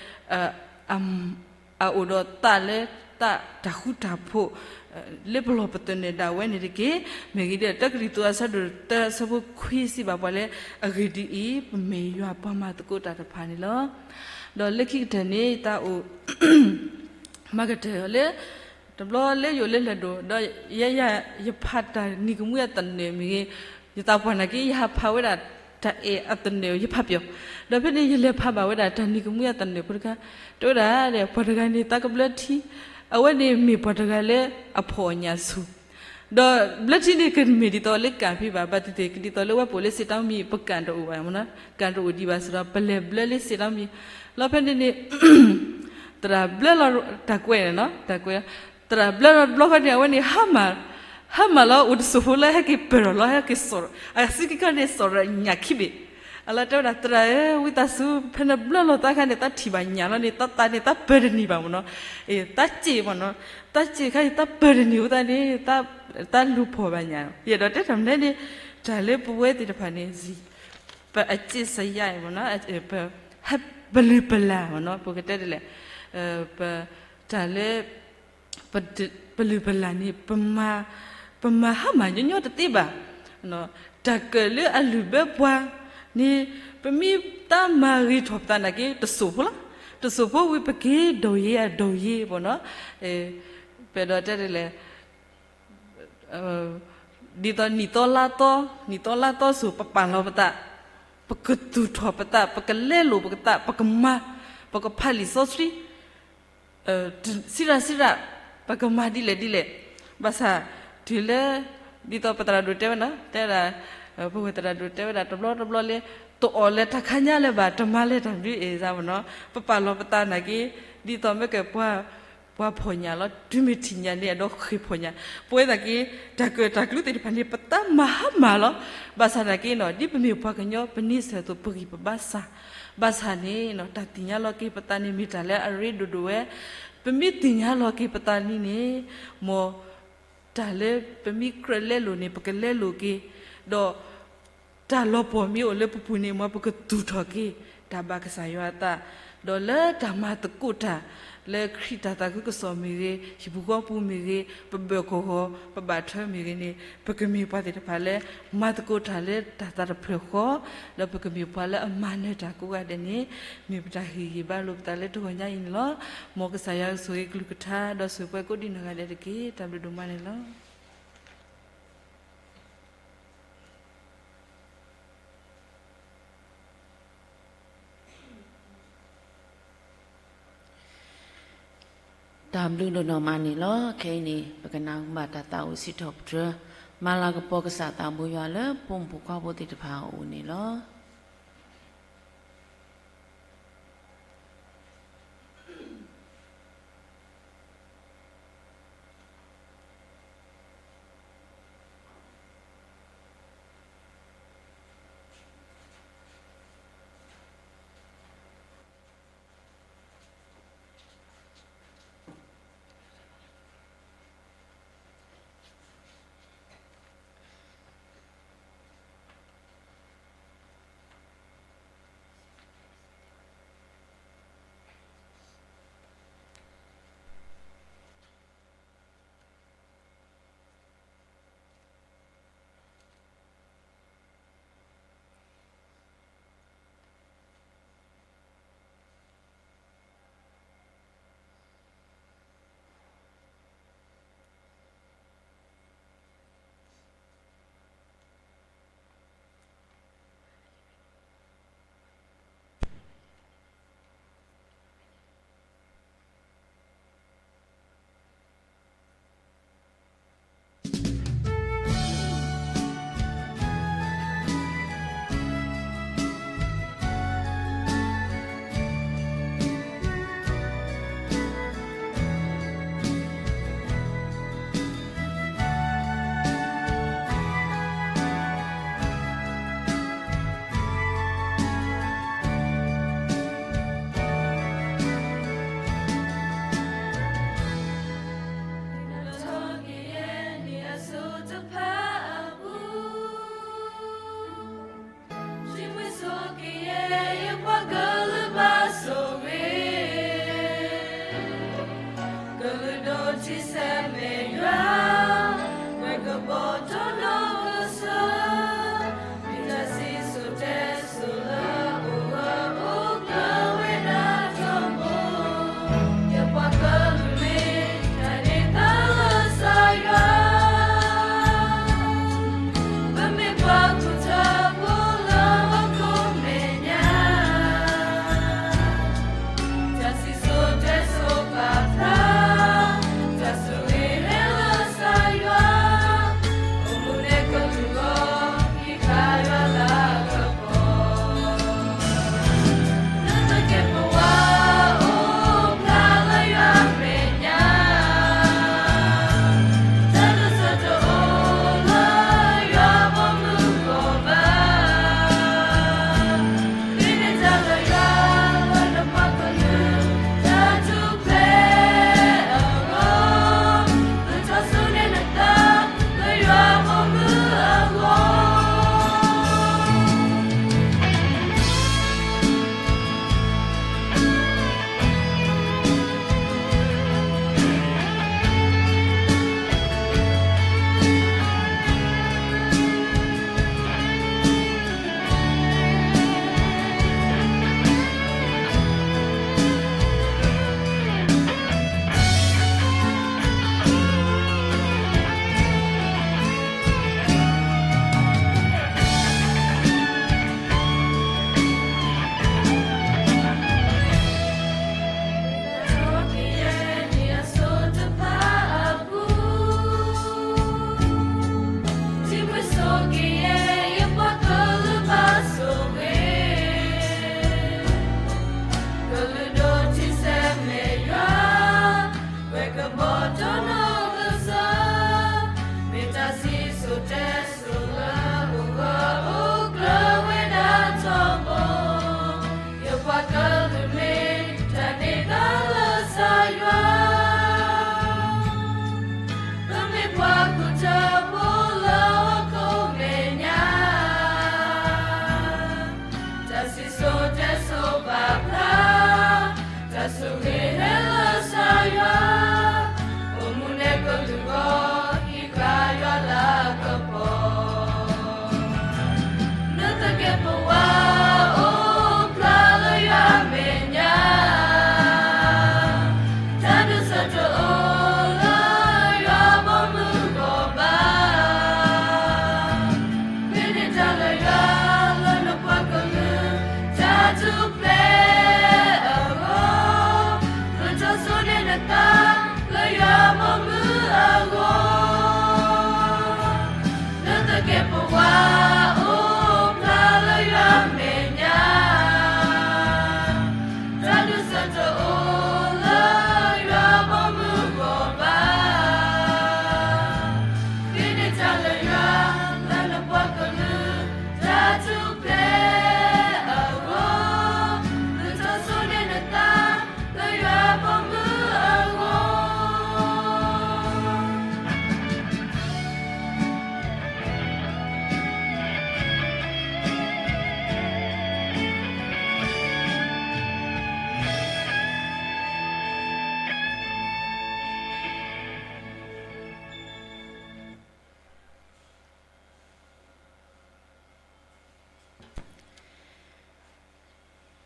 အအိၣ်ဒီးသးလၢ သးတၢ်ဃူတၢ်ဖိး လၢပလီၢ်ပသနၢၣ်ဒၣ်ဝဲန့ၣ်တက့ၢ်. မ့ၢ်ဂ့ၤဒီး တၢကရံၣ်သူးအဆၢဒိၣ်တၢအဆၢဖိခွံစံးဘၣ်ပှၤလၢ အဂ့ၢ်ဒ်အံၤ, ပမ့ၢ်ယွၤပှၤမၤသကိးတၢ်တဖၣ်န့ၣ်လီၤ. ဒီးလၢခံကတၢၢ်န့ၣ် ယသးအိၣ် မၤကတၢၢ်လၢ တဘျီလၢယအိၣ်လၢလဲၤဒိၣ် ဒီးယဲယၤ ယဖးတၢ်နံၤကမှံအသနၢၣ်မ့ၢ်ဂ့ၤ, ယသးပှၢ်နာ်က့ ယဟးဖးဝဲဒၣ်တၢ်အဲၣ်အသနၢၣ် ယဖးပျီၣ်, ဒီးဖဲန့ၣ် ယလဲၤဖးဘၣ်ဝဲဒၣ်တၢ်နံၤကမှံအသနၢၣ်ဖိတခါ, တဲဝဲဒၣ်ဒီး ပှၤတဂၤန့ၣ် သးကဘျၢထံ, အဝဲန့ၣ်မ့ၢ်ပှၤတဂၤလၢအဖှီၣ်အညၣ်ဆူၣ်, ဒီးဘျၢထံန့ၣ် ကမ့ၢ်ဒ်သိးလၢကၣ်ဖံးဘၣ်, ဘၣ်သ့ၣ်သ့ၣ် ကဒ်သိးလၢဝဲပအိၣ်လၢစ့တၢ်မံၤ ပကၣ်တအိၣ်ဘၣ်မ့ၢ်နီၤ, ကၣ်တအိၣ်ဒံးဘၣ်စ့ၢ်ဒီး ပလဲၤဘျၢလၢစ့တၢ်မံၤ, လီၤဖဲန့ၣ်န့ၣ် သရၣ်ဘျၢလီၤတၢ်ကွဲးန့ၣ်နီၤ, တၢ်ကွဲး, သရၣ်ဘျၢလီၤတဘျီဃီန့ၣ် အဝဲန့ၣ် ဟါမၢ်လီၤ အိၣ်တစိၢ်ဖိလၢဟဲက့ၤပၢၢ်ထီၣ်လီၤ ဟဲက့ၤစိာ်, အစုခံခါန့ၣ် စိာ်ဒီးညၣ်ခံဘ့ၣ်, အလီၤတဲဝဲဒၣ် သရၣ်ဧၢ ဝံသးစူၤ ဖဲနဘျၢလီၤသးခါန့ၣ် သးထံၣ်ဘၣ်ညၣ်လီၤန့ၣ် သးသးန့ၣ် သးပၢၢ်တန့ၢ်ဘၣ်မ့ၢ်နီၤ, အ့ သးစ့ၣ်မ့ၢ်နီၤ, သးစ့ၣ်ခါအံၤ သးပၢၢ်တန့ၢ်အဃိသတးန့ၣ် သးလူၤဖှီၣ်ဘၣ်ညၣ်, ယအဲၣ်ဒိးတဲတၢ်မနုၤန့ၣ် တၢ်လၢပဝဲသ့ၣ်တဖၣ်န့ၣ် ပအစ့ၣ်စယါအံၤမ့ၢ်နီၤ, ပ ပလုၢ်ပလၢ်မ့ၢ်နီၤ, ပကတဲဒ်လဲၣ်, ပ တၢ်လၢ ပလုၢ်ပလၢ်န့ၣ် ပမၤဟါမၢ်ညီညီတသ့ဘၣ်. တၢ်ကၢၣ်လၢအလုၢ်ဘၢပှၤန့ၣ် ပမ့ၢ်သးမၤဂ့ၤထီၣ်ပသးနာ်က့ တစိၢ်ဖိလီၤ. တစိၢ်ဖိဝံၤ ပက့ၤဒိၣ်ယ့ၤအဒိၣ်ယ့ၤမ့ၢ်နီၤ, ပအဲၣ်ဒိးတဲဒ်လဲၣ် ဒ်သိးနံၣ်သီလါသီ, နံၣ်သီလါသီစိၤ ပပာ်လီၤပသး, ပကသူၣ်ထီၣ်ပသး, ပကလဲလိာ်ပသး, ပကမၤ, ပကဖးလံာ်စီဆှံ, စံရၣ်စံရၣ်, ပကမၤဒ်လဲၣ်ဒ်လဲၣ်, ဘၣ်ဆၣ် တုၤလၢ ဒ်သိးပသရၣ်ဒိၣ်တဲဝဲနီၤ, တဲဝဲဒၣ် ပဝဲသရၣ်ဒိၣ်တဲဝဲဒၣ် တဘျီတဘျီလၢ တအီၣ်လၢတၢ်ခါညါလၢၤဘၣ်, တမၤလၢၤတၢ်ဒုးအ့ၣ်စၢ်မ့ၢ်နီၤ, ပပာ်လီၤပသးနာ်က့ ဒ်သိးမ့ၢ်ကဲပှၤ ပှၤဖှီၣ်ညၣ်လီၤ, တုၤမ့ၢ်ထံၣ်ညၣ်န့ၣ် အဒိးဃ့ၢ်ဖှီၣ်ညၣ်, ပဝဲသနာ်က့ တၢ်ကၢၣ်တၢ်ကျူသ့ၣ်တဖၣ်န့ၣ် ပသးမၤဟါမၢ်လီၤ. ဘၣ်ဆၣ်သနာ်က့နီၤ ဒ်ပမ့ၢ်ပှၤကညီ ပန့ဆၢၣ်အသိး ပဂံၢ်ပဘါစၢ်, ဘၣ်ဆၣ်န့ၣ် တၢ်သ့ၣ်ညါလီၤက့ၤပသးန့ၣ် မ့ၢ်တၢ်လၢအရ့ဒိၣ်ဒိၣ်ဝဲ, ပမ့ၢ်သ့ၣ်ညါလီၤက့ၤပသးလံန့ၣ် မ် တၢ်လၢပမ့ၢ်ကြၢးလဲလိာ်န့ၣ် ပကလဲလိာ်က့ၤ, ဒီး တၢ်လီၤပှီၢ်မ့ၢ်အိၣ်လၢပပူၤန့ၣ် မ်ပကသူၣ်ထီၣ်က့ၤ တၢ်ဘၣ်ကစၢ်ယွၤအသး, ဒီးလၢတၢ်မၤသကိးတၢ် လၢခရံာ်တၢ်သးခုကစီၣ်မ့ၢ်ဂ့ၤ, ဟံၣ်ပူၤဃီပူၤမ့ၢ်ဂ့ၤ, ပဘၢၣ်ကီၢ်ဂီၤ ပဘၣ်ထွဲမ့ၢ်ဂ့ၤန့ၣ် ပကမ့ၢ်ပှၤသ့ၣ်တဖၣ်လၢ မၤသကိးတၢ်လၢတၢ်သးတဖျၢၣ်ဃီ, ဒီးပကမ့ၢ်ပှၤလၢအမၤနၢၤတၢ်ကိးဂၤဒဲးန့ၣ် မ့ၢ်ပတၢ်ဟ့ၣ်ဂံၢ်ဘါလိာ်ပသးလၢတဂီၤညါအံၤန့ၣ်လီၤ. မ်ကစၢ်ယွၤဆိၣ်ဂ့ၤကလုၢ်ကထါ ဒီးဆိၣ်ဂ့ၤပှၤကိးဒံးနီၢ်ဂၤဒဲးတက့ၢ်. တၢ်ဘျုးဒိၣ်မးန့ၣ်လီၤ. တၢ်ဘျုးဒိၣ်နီၢ်မးန့ၣ်လီၤ. ခဲအံၤန့ၣ် ပကနၢ်ဟူဘၣ်တၢ်သးဝံၣ်စံးထီၣ်ပတြၢၤ မၤလၤကပီၤကစၢ်သးဘိယွၤလၢပဖိမုၣ်ဖိခွါဖိသ့ၣ်တဖၣ်အအိၣ်န့ၣ်လီၤ.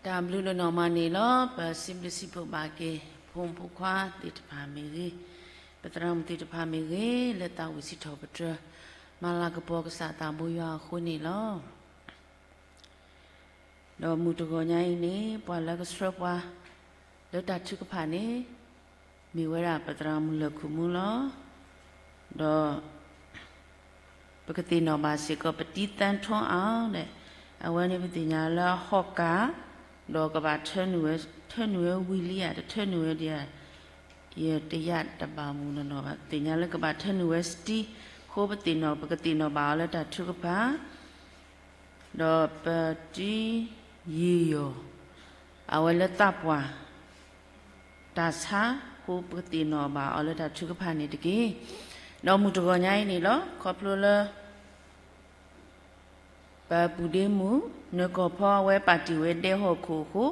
တၢ်ဘျုးဒိၣ်နီၢ်မးန့ၣ်လီၤ. ပစံးဘျုးစံးဖှိၣ်ဘၣ်က့ၤ ဖိမုၣ်ဖိခွါသ့ၣ်တဖၣ်မ့ၢ်ဂ့ၤ, ပသရၣ်မုၣ်သ့ၣ်တဖၣ်မ့ၢ်ဂ့ၤ, လၢသးဝံၣ်စံးထီၣ်ပတြၢၤ မၤလၤကပီၤကစၢ်သးဘိယွၤအဃိန့ၣ်လီၤ. ဒီးမုၢ်တဂီၤညါအံၤန့ၣ် ပှၤလၢကဆှၢပှၤ လၢတၢ်ထုကဖၣ်န့ၣ် မ့ၢ်ဝဲဒၣ်ပသရၣ်မုၣ်လၢၢ်ခိၣ်မူလီၤ. ဒီး ပကသ့ၣ်နီၣ်ဘၣ်စ့ၢ်ကီး ပတံသန်းထွန်းအောင် ဒီး အဝဲန့ၣ်ပသ့ၣ်ညါလၢအဟီၣ်ကၢ်, ဒီးကဘၣ်ထၢနုာ်ဝဲ, ထၢနုာ်ဝဲဝံၤလံဧါ, တထၢနုာ်ဝဲဒံးဧါ, ယတယာ်တဘၣ်မုၢ်နီၢ်နီၢ်ဘၣ်, သ့ၣ်ညါလၢကဘၣ်ထၢနုာ်ဝဲစတံ, အဃိပသ့ၣ်နီၣ်, ပကသ့ၣ်နီၣ်ဘၣ်အီၤလၢတၢ်ထုကဖၣ် ဒီးပတံယံာ်ယီၢ် အဝဲလၢသးပှၢ် တၢ်ဆါ, အဃိပကသ့ၣ်နီၣ်ဘၣ်အီၤလၢတၢ်ထုကဖၣ်န့ၣ်တက့ၢ်. ဒီးမုၢ်တဂီၤညါအံၤန့ၣ်လီၤ, ခီဖျိလၢ ပပုၢ်ဒ့မုၣ် နၢၤကီၢ်ဖီအဝဲပာ်တ့ၢ်ဝဲဒဲဟီၣ်ခိၣ်အဃိ,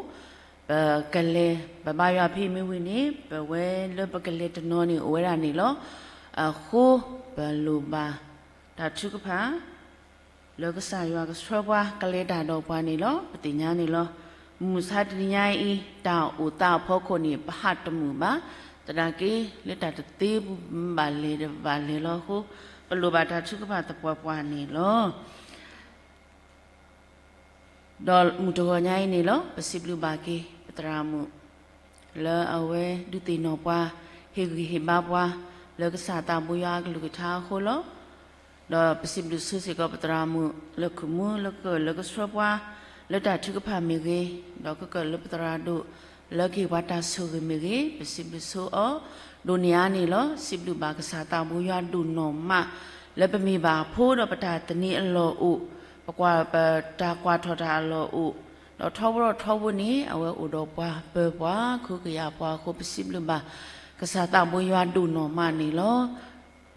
ပကလဲၤ, ပဘါယွၤဖဲအံၤမ့ၢ်ဝံၤန့ၣ် ပဝဲလၢပကလဲၤတနီၤန့ၣ်အိၣ်ဝဲဒၣ်န့ၣ်လီၤ. အဃိ ပလိၣ်ဘၣ် တၢ်ထုကဖၣ် လၢကစၢ်ယွၤကဆှၢပှၤကလဲၤတၢ်ဒီးပှၤန့ၣ်လီၤ. ပသ့ၣ်ညါန့ၣ်လီၤ. မုၢ်မဆါတနံၤညါအံၤ တၢ်အိၣ်သးအဖီခိၣ်န့ၣ် ပဟးတမုာ်ဘၣ်. သနာ်က့ လၢတၢ်တသ့ပူၤ ပဘၣ်လဲၤဒီးပဘၣ်လဲၤလီၤအဃိ, ပလိၣ်ဘၣ်တၢ်ထုကဖၣ်သပှၢ်ပှၢ်န့ၣ်လီၤ. ဒီးမုၢ်တဂီၤညါအံၤန့ၣ်လီၤ, ပစံးဘျုးဘၣ်က့ၤ ပသရၣ်မုၣ် လၢအဝဲဒုးသ့ၣ်နီၣ်ပှၤ, ဟ့ၣ်ဂံၢ်ဟ့ၣ်ဘါပှၤ လၢကစၢ်သးဘိယွၤအကလုၢ်ကထါအဃိလီၤ. ဒီးပစံးဘျုးဆိစ့ၢ်ကီး ပသရၣ်မုၣ်လၢၢ်ခိၣ်မူ လၢကကၢၢ်လၢကဆှၢပှၤ လၢတၢ်ထုကဖၣ်မ့ၢ်ဂ့ၤ, ဒီးကကၢၢ်လၢပသရၣ်ဒိၣ် လၢကဟ့ၣ်ပှၤတၢ်ဆိၣ်ဂ့ၤမ့ၢ်ဂ့ၤ, ပစံးဘျုးဆိအီၤ ဒိၣ်န့ၢ်အါန့ၣ်လီၤ. စံးဘျုးဘၣ်ကစၢ်သးဘိယွၤဒိၣ်နီၢ်မး လၢပမ့ၢ်ဘၣ်အဖိဒီးပတၢ်သန့ၤအလီၢ်အိၣ်, ပကွၢ်, ပတၢ်ကွၢ်ထီၣ်တၢ်အလီၢ်အိၣ်, ဒီးထီဘိထီဘိန့ၣ် အဝဲအိၣ်ဒီးပှၤပၢၤပှၤ ခုကယာ်ပှၤအဃိ ပစံးဘျုးဘၣ် ကစၢ်သးဘိယွၤဒိၣ်နီၢ်မးန့ၣ်လီ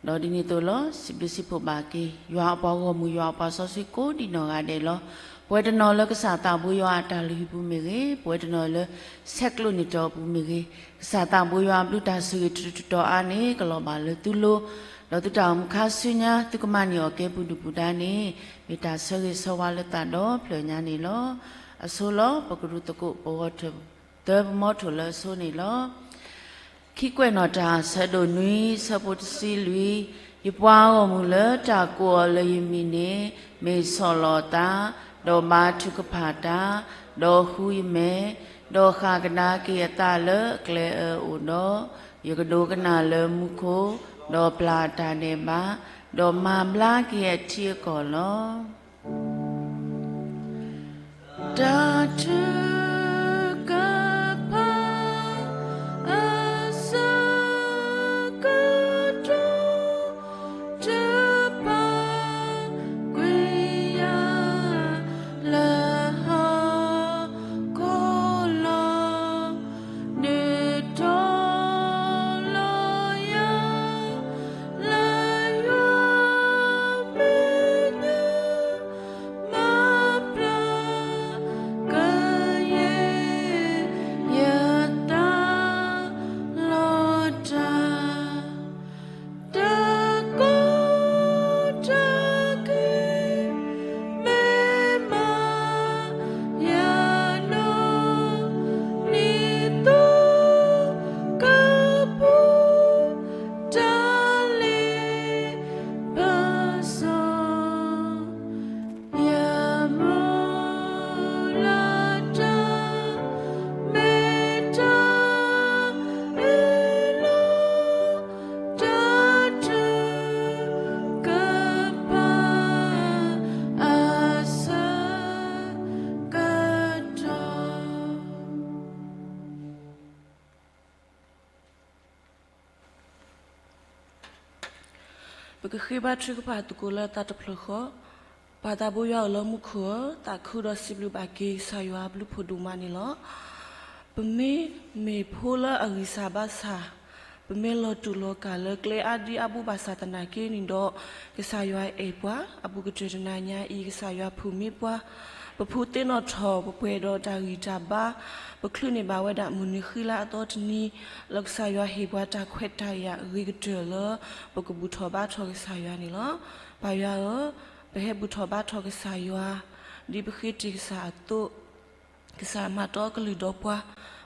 ၤ. ဒီးဒ်န့ၣ်အသိးလီၤ, စံးဘျုးစံးဖှိၣ်ဘၣ်က့ၤ ယွၤအပှၤဂီၢ်မုၢ် ယွၤအပှၤစီဆှံကိးဒံးနီၢ်ဂၤဒဲးလီၤ. ပဝဲတနီၤလၢကစၢ်သးဘိယွၤအတၢ်လုၢ်ဟံၣ်ပူၤမ့ၢ်ဂ့ၤ, ပဝဲတနီၤလၢ ဆဲးကျိးန့ၢ်တီၢ်အပူၤမ့ၢ်ဂ့ၤ, ကစၢ်သးဘိယွၤအဘျုးတၢ်ဆိၣ်ဂ့ၤတတီၤတတီၤအါန့ၣ် ကလီၤဘၣ်လၢသုလိၤ, ဒီးသုတၢ်အိၣ်မူခါဆူညါ သုကမၤန့ၢ်အီၣ်ကဲပူၤဒုၣ်ပူၤဒါန့ၣ် မ့ၢ်တၢ်ဆၢဂ့ၤဆၢဝါလၢသးဒီဖျၢၣ်ညါန့ၣ်လီၤ. အဆိလီၤ, ပကရူၢ်သကိး ပဝီၤထၢၣ်သၢ ပမီထိၣ်လၢအဆိန့ၣ်လီၤ. ခံကွဲးနီၣ်တၢ် ဆၢဒိၣ်နွံ ဆၢဖိတဆံလွံၢ်, ယပှၤဂီၢ်မုၢ်လၢတၢ်ကိးအီၤလၢယမံၤန့ၣ် မ့ၢ်ဆီၣ်လီၤအသး, ဒီးဘါထုကဖၣ်တၢ်, ဒီးဃုယမဲာ်, ဒီးဃၣ်ကဒါက့ၤအသးလၢအကျဲအၢအိၣ်ဒီး, ယကဒိကနၣ်လၢမူခိၣ်, ဒီးပျၢ်အတၢ်ဒဲးဘး, ဒီးမၤဘျါက့ၤအထံအကီၢ်လီၤ. တၢ်ထုကဖၣ်အဆၢကတီၢ် တပာ်ကွံာ်ယၤလၢဟီၣ်ခိၣ်လီၤ. နုာ်ထီၣ်လီၤယၤလၢယွၤမဲာ်ညါ မၤပျၢ်ကယဲၢ်ယသးလီၤတၢ်, တၢ်ကိးတၢ်ဂ့ၤ မ့ၢ်မၤယၤနီၢ်နံၤသိကပူၤ တၢ်လ့ပစီ ယမုၢ်လၢ်တၢ် မ့ၢ်တၢ်အ့ၣ်လိာ် တၢ်ထုကဖၣ်အဆၢကတီၢ် ပကဃ့ဘါထုကဖၣ်သကိးလၢသးတဖျၢၣ်ဃီ, ပၢ်သးဘိယွၤအိၣ်လၢမူခိၣ်ဧၢ, သးခုဒီးစံးဘျုးဘၣ်က့ၤကစၢ်ယွၤအဘျုးဖှိၣ်ဒိၣ်မးန့ၣ်လီၤ. ပမ့ၢ်မ့ၢ်ဖိလၢအဂံၢ်စၢ်ဘါစၢ်, ပမ့ၢ်လီၤတူာ်လီၤကာ်လၢကျဲအါဒံအါဘိဘၣ်ဆၣ်သနာ်က့န့ၣ်ဒီး, ကစၢ်ယွၤအဲၣ်ပှၤ, အပူၤကတၢၢ်တနၤညါအံၤ ကစၢ်ယွၤဖုၣ်မံပှၤ, ပဖုသ့ၣ်နီၣ်ထီၣ် ပပှဲၤဒီးတၢ်ဂံၢ်တၢ်ဘါ, ပချုးန့ၢ်ဘၣ်ဝဲဒၣ်မုၢ်နံၤဃံလၤအသီတနံၤ, လၢကစၢ်ယွၤဟ့ၣ်ပှၤတၢ်ခွဲးတၢ်ယာ်အဂ့ၤကတၢၢ်လၢ ပကဘူၣ်ထီၣ်ဘါထီၣ်ကစၢ်ယွၤန့ၣ်လီၤ. ပၢ်ယွၤဧၢ, ပဟဲဘူၣ်ထီၣ်ဘါထီၣ်ကစၢ်ယွၤ, ဒ်ပဃ့တ့ၢ်ကစၢ်အသိး ကစၢ်မၤတီကလုၢ်ဒီးပှၤ,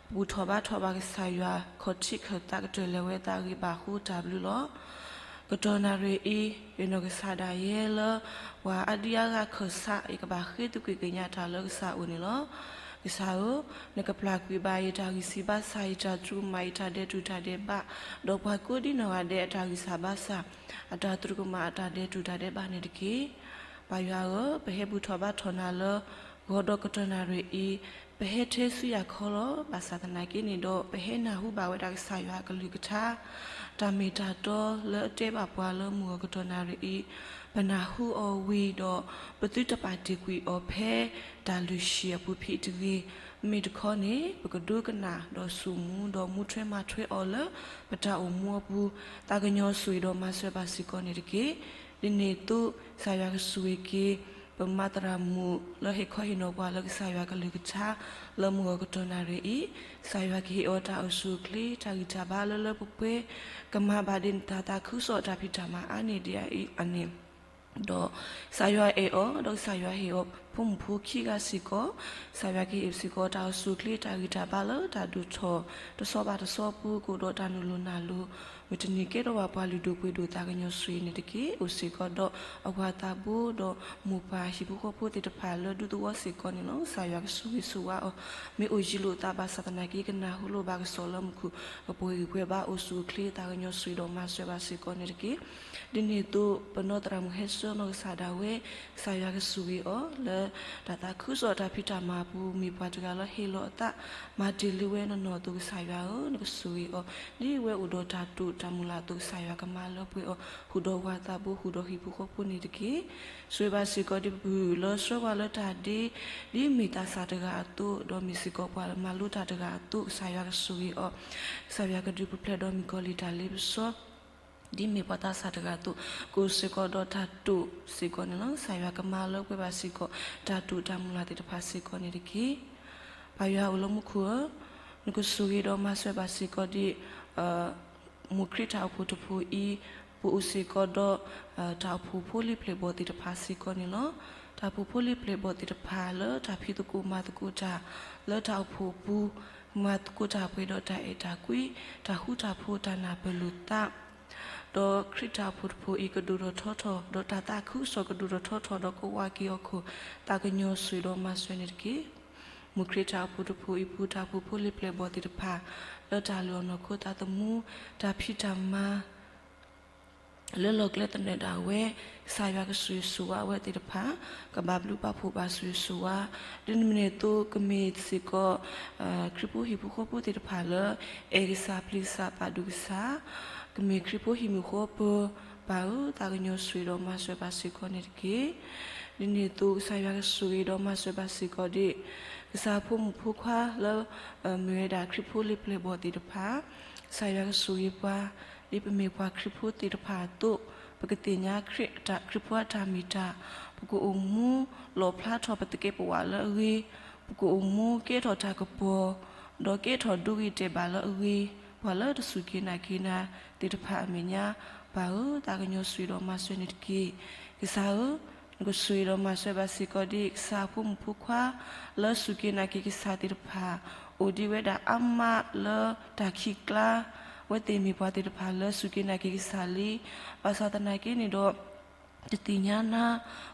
ပဘူၣ်ထီၣ်ဘါထီၣ်ဘၣ်ကစၢ်ယွၤ ခီၣ်ထံးခၢၣ်သးကတၢၢ်လၢၤဝဲသးအဂ့ၢ်ဘၣ်အဃိတၢ်ဘျုးလီၤ. ကတီၢ်နၣ်ရံၣ်အံၤ ယနီၢ်ကစၢ်ဒၣ်ယဲလၢ ပှၤအါဒံအါဂၤခၢၣ်စး ယကဘၣ်ဃ့သကွံာ်ကညးတၢ်လၢကစၢ်အအိၣ်န့ၣ်လီၤ. ကစၢ်ဧၢ, နကပျၢ်ကွံာ်ဘၣ်ယတၢ်ဂံၢ်စၢ်ဘါစၢ် ယတၢ်တြူးမး ယတၢ်ဒဲးတူၢ်တၢ်ဒဲးဘး, ဒီးပှၤကိးဒံနီၢ်ဂၤဒဲးအတၢ်ဂံၢ်စၢ်ဘါစၢ် အတၢ်တြူးကမၣ်အတၢ်ဒဲးတူၢ်တၢ်ဒဲးဘးန့ၣ်တက့ၢ်. ပၢ်ယွၤဧၢ, ပဟဲဘူၣ်ထီၣ်ဘါထီၣ်နၤလၢ ဂီၤဒီးကတီၢ်နၣ်ရံၣ်အံၤ, ပဟဲထဲဆူယၤခီလီၤ. ဘၣ်ဆၣ်သနာ်က့န့ၣ်ဒီး ပဟဲနၢ်ဟူဘၣ်ဝဲဒၣ်ကစၢ်ယွၤအကလုၢ်ကထါ တၢ်မ့ၢ်တၢ်တီလၢအတဲဘၣ်ပှၤလၢမုၢ်ဂီၤကတီၢ်နၣ်ရံၣ်အံၤ, ပနၢ်ဟူအီၤဝံၤဒီး ပသုတပာ်တ့ၢ်ကွံာ်အီၤဖဲတၢ်လုၢ်ဟံၣ်အပူၤဖဲအံၤတဂ့ၤ. မ့ၢ်တခီန့ၣ် ပကဒိကနၣ်ဒီးဆိၣ်မူ ဒီးမူထွဲမၤထွဲအီၤလၢ ပတၢ်အိၣ်မူအပူၤ, သးကညီၤဆိၣ်ဂ့ၤဒီးမၤစၢၤဘၣ်စ့ၢ်ကီးန့ၣ်တက့ၢ်. ဒ်န့ၣ်အသိး ကစၢ်ယွၤကဆိၣ်ဂ့ၤက့ၤ ပမၤသရၣ်မုၣ်လၢဟ့ၣ်ခီဟ့ၣ်နီၤပှၤလၢကစၢ်ယွၤကလုၢ်ကထါ လၢမုၢ်ဂီၤကတီၢ်နၣ်ရံၣ်အံၤ, ကစၢ်ယွၤကဟ့ၣ်အီၤတၢ်အိၣ်ဆူၣ်အိၣ်ချ့ တၢ်ဂံၢ်တၢ်ဘါလၢလၢပှဲၤပှဲၤ, ကမၤဘၣ်ဒ်နတၢ်သးခုကစီၣ်တၢ်ဖံးတၢ်မၤအါန့ၢ်ဒံးအံၤန့ၣ် ဒီးကစၢ်ယွၤအဲၣ်အီၤ, ဒီးကစၢ်ယွၤဟ့ၣ်အီၤဖိမုၣ်ဖိခံဂၤစ့ၢ်ကီး, ကစၢ်ယွၤကဟ့ၣ်စ့ၢ်ကီးတၢ်အိၣ်ဆူၣ်အိၣ်ချ့ တၢ်ဂံၢ်တၢ်ဘါလၢတၢ်ဒိၣ်ထီၣ်တဆီဘၣ်တဆီအပူၤ ကအိၣ်ဒီးတၢ်နုာ်လီၤနၢ်လီၤ, မုၢ်တနံၤကဲထီၣ်ဘၣ်ပှၤလုၢ်ဒိၣ်ပှ့ၤဒိၣ်သးကညီၤဆိၣ်ဂ့ၤန့ၣ်တက့ၢ်. အိၣ်စ့ၢ်ကီးဒီးအဝၤသးဘိဒီးမိၢ်ပၢ်ဟံၣ်ဖိဃီဖိသ့ၣ်တဖၣ်လၢဒူသဝီစ့ၢ်ကီးန့ၣ်လီၤ. ကစၢ်ယွၤကဆိၣ်ဂ့ၤဆိၣ်ဝါအီၤ, မ့ၢ်အိၣ်ယံၤလိာ်သးဘၣ်ဆၣ်သနာ်က့ ကနၢ်ဟူလိာ်ဘၣ်ကစီၣ်လၢမူခိၣ် ကပှဲၤဂံၢ်ပှဲၤဘါ အိၣ်ဆူၣ်အိၣ်ချ့ သးကညီၤဆိၣ်ဂ့ၤဒီးမၤစၢၤဘၣ်စ့ၢ်ကီးန့ၣ်တက့ၢ်. ဒ်န့ၣ်အသိး ပနီၢ်သရၣ်မုၣ်ဟဲဆၢနီၢ်ကစၢ်ဒၣ်ဝဲ, ကစၢ်ယွၤကဆိၣ်ဂ့ၤအီၤလၢ တၢ်သးခုကစီၣ်တၢ်ဖံးတၢ်မၤအပူၤ မ့ၢ်ပှၤတဂၤလၢဟ့ၣ်လီၤအသး မၤတ့ၢ်လံဝဲနီၢ်နီၢ်အသိး ကစၢ်ယွၤဧၢ, နကဆိၣ်ဂ့ၤအီၤ ဒ်ဝဲအိၣ်ဒီးတၢ်တိာ်တၢ်မုၢ်လၢ်အသိး ကစၢ်ယွၤကမၤလၢပှဲၤအီၤ ဃုာ်ဒီးဝၤသးဘိ ဃုာ်ဒီးဟံၣ်ဖိဃီဖိန့ၣ်တက့ၢ်. ဆိၣ်ဂ့ၤဘၣ်စ့ၢ်ကီးဒ်ပပုၢ်လၢဆှၢပှၤလၢတၢ်ဒ့ ဒ်မ့ၢ်သးစၢ်တဂၤအသိး ဒီးမ့ၢ်စ့ၢ်ကီးပှၤလၢမၤလိတၢ်တဂၤအသိး ကစၢ်ယွၤကဆိၣ်ဂ့ၤအီၤ, ကစၢ်ယွၤကဒုးပူၤဖျဲးဒီးမုၣ်ကီၤလံၢ်တၢ်လ့ပစီ ဒ်မ့ၢ်ပှၤသးစၢ်တဂၤအသိး ကအိၣ်စ့ၢ်ကီးဒီးတၢ်တိာ်စ့ၢ်ကီးန့ၣ်လီၤ. ကစၢ်ယွၤကမၤလၢပှဲၤဘၣ်စ့ၢ်ကီး တၢ်တိာ်တၢ်မုၢ်လၢ်သ့ၣ်တဖၣ်စ့ၢ်ကီးန့ၣ်တက့ၢ်. ပၢ်ယွၤအိၣ်လၢမူခိၣ်ဧၢ, နကဆိၣ်ဂ့ၤဒီးမၤစၢၤဘၣ်စ့ၢ်ကီးဒ် မိၢ်ခရံာ်တၢ်အိၣ်ဖှိၣ်တဖှိၣ်အံၤ, ပအိၣ်စ့ၢ်ကီးဒီး တၢ်အိၣ်ဖှိၣ်ဖိလံၤပျဲၢ်ဘီၣ်သ့ၣ်တဖၣ်စ့ၢ်ကီးန့ၣ်လီၤ. တၢ်အိၣ်ဖှိၣ်ဖိလံၤပျဲၢ်ဘီၣ်သ့ၣ်တဖၣ်လၢ တၢ်ဖံးသကိးမၤသကိးတၢ် လၢတၢ်အိၣ်ဖှိၣ်အပူၤ, မၤသကိးတၢ်ပှဲၤဒီးတၢ်အဲၣ်တၢ်ကွံ, တၢ်ဃူတၢ်ဖိး တၢ်နၢ်ပၢၢ်လိာ်သး ဒီးခရံာ်တၢ်အိၣ်ဖှိၣ်တဖှိၣ်အံၤ ကဒိၣ်ထီၣ်ထီထီၣ် ဒီးတၢ်သးခုကစီၣ်ကဒိၣ်ထီၣ်ထီထီၣ် ဒီးကဝးက့ၤဟီၣ်ခိၣ် သးကညီၤဆိၣ်ဂ့ၤဒီးမၤစၢၤန့ၣ်တက့ၢ်. မိၢ်ခရံာ်တၢ်အိၣ်ဖှိၣ်တဖှိၣ်အံၤအပူၤ တၢ်အိၣ်ဖှိၣ်ဖိလံၤပျဲၢ်ဘီၣ်သ့ၣ်တဖၣ် လၢတၢ်လုၢ်အီၣ်နီၢ်ခိသးသမူ တၢ်ဖံးတၢ်မၤ လၢလီၢ်ကျဲသနၢၣ်ဒၣ်ဝဲ, ကစၢ်ယွၤကဆိၣ်ဂ့ၤဆိၣ်ဝါအဝဲသ့ၣ်တဖၣ်, ကဘၣ်ဘျုးဘၣ်ဖှိၣ်ဘၣ်ဆိၣ်ဂ့ၤဆိၣ်ဝါ, ဒ်န့ၣ်အသိး ကမ့ၢ်စ့ၢ်ကီး ခရံာ်ဖိဟံၣ်ဖိဃီဖိသ့ၣ်တဖၣ်လၢ အဲၣ်ကစၢ်ပျံၤကစၢ်ပာ်ဒိၣ်ကစၢ်, ကမ့ၢ်ခရံာ်ဖိဟံၣ်မုၢ်ဃီပၢၤ, ပၢ်ဧၢ, သးကညီၤဆိၣ်ဂ့ၤဒီးမၤစၢၤဘၣ်စ့ၢ်ကီးန့ၣ်တက့ၢ်. ဒ်န့ၣ်အသိး ကစၢ်ယွၤကဆိၣ်ဂ့ၤဒီးမၤစၢၤဘၣ်စ့ၢ်ကီးဒ် ကစၢ်ဖိမုၣ်ဖိခွါလၢ မ့ၢ်ဝဲဒၣ်ခရံာ်ဖိလံၤပျဲၢ်ဘီၣ်သ့ၣ်တဖၣ်, ကစၢ်ယွၤကဆိၣ်ဂ့ၤပှၤ, ဒ်ပမ့ၢ်ပှၤခရံာ်ဖိသ့ၣ်တဖၣ်အသိး, ပကသ့ၣ်ညါခရံာ်တၢ် ခရံာ်ဖိအတၢ်မ့ၢ်တၢ်, ပကအိၣ်မူလီၣ်ဖျါထီၣ်ပသကဲးပဝးလၢအဂ့ၤ, ပကအိၣ်မူကဲထီၣ်တၢ်ကပီၤ, ဒီးကဲထီၣ်ဒိဂ့ၤတဲာ်ဘၣ်လၢအဂ့ၤ, ပှၤလၢတစူၢ်က့ၤနာ်က့ၤနၤသ့ၣ်တဖၣ်အမဲာ်ညါ, ပၢ်ဧၢ, သးကညီၤဆိၣ်ဂ့ၤဒီးမၤစၢၤန့ၣ်တက့ၢ်. ကစၢ်ဧၢ, နကဆိၣ်ဂ့ၤဒီးမၤစၢၤဘၣ်စ့ၢ်ကီးဒ် ကစၢ်ဖိမုၣ်ဖိခွါ လၢစူၢ်က့ၤနာ်က့ၤကစၢ်သ့ၣ်တဖၣ်, အိၣ်ဒံးဝဲဒၣ်အါမးလၢတၢ်ခံးကျါ, အဝဲသ့ၣ်မ့ၢ်ပှၤသ့ၣ်တဖၣ်လၢစူၢ်က့ၤနာ်က့ၤကစၢ်လံ, ဘၣ်ဆၣ်သနာ်က့န့ၣ်ဒီး တသ့ၣ်ညါနၤ,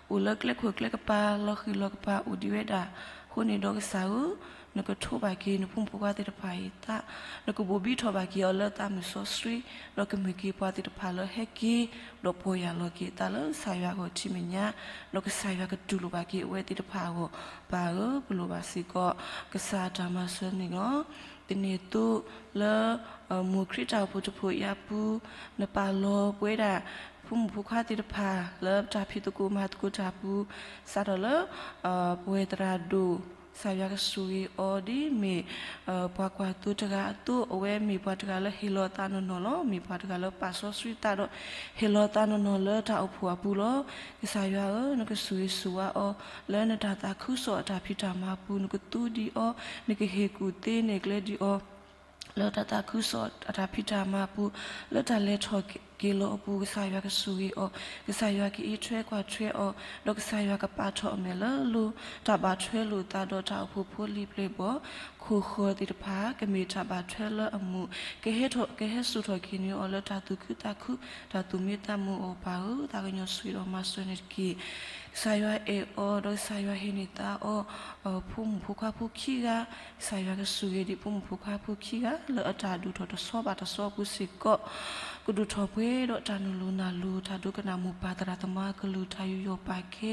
အိၣ်လၢကျဲခိၣ်ကျဲကပၤ လီၤဃံၤလီၤကပၤအိၣ်ဒံးဝဲဒၣ်, အဃိန့ၣ်ဒီးကစၢ်ဧၢ, နကထိးဘၣ်က့ၤနဖိမုၣ်ဖိခွါသ့ၣ်တဖၣ်အံၤအသး, နကဘိၣ်ဘံထီၣ်ဘၣ်က့ၤအီၤလၢသးမုၢ်စီဆှံ, ဒီးကမ့ၢ်က့ၤပှၤသ့ၣ်တဖၣ်လၢဟဲက့ၤ, ဒီးပီၢ်ယၢ်လီၤက့ၤအသးလၢကစၢ်ယွၤအဂီၢ်ထံမဲာ်ညါ, ဒီးကစၢ်ယွၤကတူၢ်လိာ်ဘၣ်က့ၤအဝဲသ့ၣ်တဖၣ်အဂီၢ်, ပၢ်ဧၢ, ပလိၣ်ဘၣ်စ့ၢ်ကီး ကစၢ်အတၢ်မၤစၢၤန့ၣ်လီၤ. ဒ်န့ၣ်အသိးလၢ မိၢ်ခရံာ်တၢ်အိၣ်ဖှိၣ်တဖှိၣ်အံၤအပူၤ, နပာ်လီၤပဝဲဒၣ် ဖိမုၣ်ဖိခွါသ့ၣ်တဖၣ်လၢတၢ်ဖံးသကိးမၤသကိးတၢ်အပူၤ, စးထီၣ်လၢ ပဝဲသရၣ်ဒိၣ်, ကစၢ်ယွၤကဆိၣ်ဂ့ၤအီၤဒ်မ့ၢ် ပှၤကွၢ်သိတဂၤအသိး, အဝဲမ့ၢ်ပှၤတဂၤလၢဟ့ၣ်လီၤသးနီၢ်နီၢ်လီၤ. မ့ၢ်ပှၤတဂၤလၢပာ်စီဆှံသးဒီး ဟ့ၣ်လီၤသးနီၢ်နီၢ်လၢတၢ်အိၣ်ဖှိၣ်အပူၤလီၤ. ကစၢ်ယွၤဧၢ, နကဆိၣ်ဂ့ၤဆိၣ်ဝါအီၤ လၢနတၢ်သးခုကစီၣ်အတၢ်ဖံးတၢ်မၤအပူၤ, နကသူဒံးအီၤ, နကဟ့ၣ်ကူၣ်သ့နဲၣ်ကျဲဒံးအီၤ လၢတၢ်သးခုကစီၣ်အတၢ်ဖံးတၢ်မၤအပူၤ, လၢတၢ်လဲၤထီၣ် က့ၤလီၤအပူၤ ကစၢ်ယွၤကဆိၣ်ဂ့ၤအီၤ, ကစၢ်ယွၤကအံးထွဲကွၢ်ထွဲအီၤ, ဒီးကစၢ်ယွၤကပာ်ထီၣ်အမဲာ်လၢအလိၤ, တၢ်ဘၣ်ထွဲလိာ်သးဒီးတၢ်အိၣ်ဖှိၣ်ဖိလံၤပျဲၢ်ဘီၣ်, ခိၣ်ဃၢၤသ့ၣ်တဖၣ် ကမ့ၢ်တၢ်ဘၣ်ထွဲလၢအမူး, ကဟဲထီၣ် ကဟဲစိာ်ထီၣ်က့ၤန့ၢ်အီၤလၢတၢ်သူၣ်ခုသးခု, တၢ်သူၣ်မံသးမုာ်အီၤပၢ်ဧၢ, သးကညီၤဆိၣ်ဂ့ၤဒီးမၤစၢၤန့ၣ်တက့ၢ်. ကစၢ်ယွၤအဲၣ်အီၤ ဒီးကစၢ်ယွၤဟ့ၣ်န့ၢ်သါအီၤ ဖိမုၣ်ဖိခွါဖိခံဂၤ, ကစၢ်ယွၤကဆိၣ်ဂ့ၤဒံးဖိမုၣ်ဖိခွါဖိခံဂၤ လၢအတၢ်ဒိၣ်ထီၣ်တဆီဘၣ်တဆီအပူၤစ့ၢ်ကီး, ကဒိၣ်ထီၣ်ပှဲၤဒီးတၢ်နုာ်လီၤနၢ်လီၤ တၢ်ဒိကနၣ်မိၢ်ပၢ်သရၣ်သမါကလုၢ် တၢ်ယူးယီၣ်ပာ်ကဲ,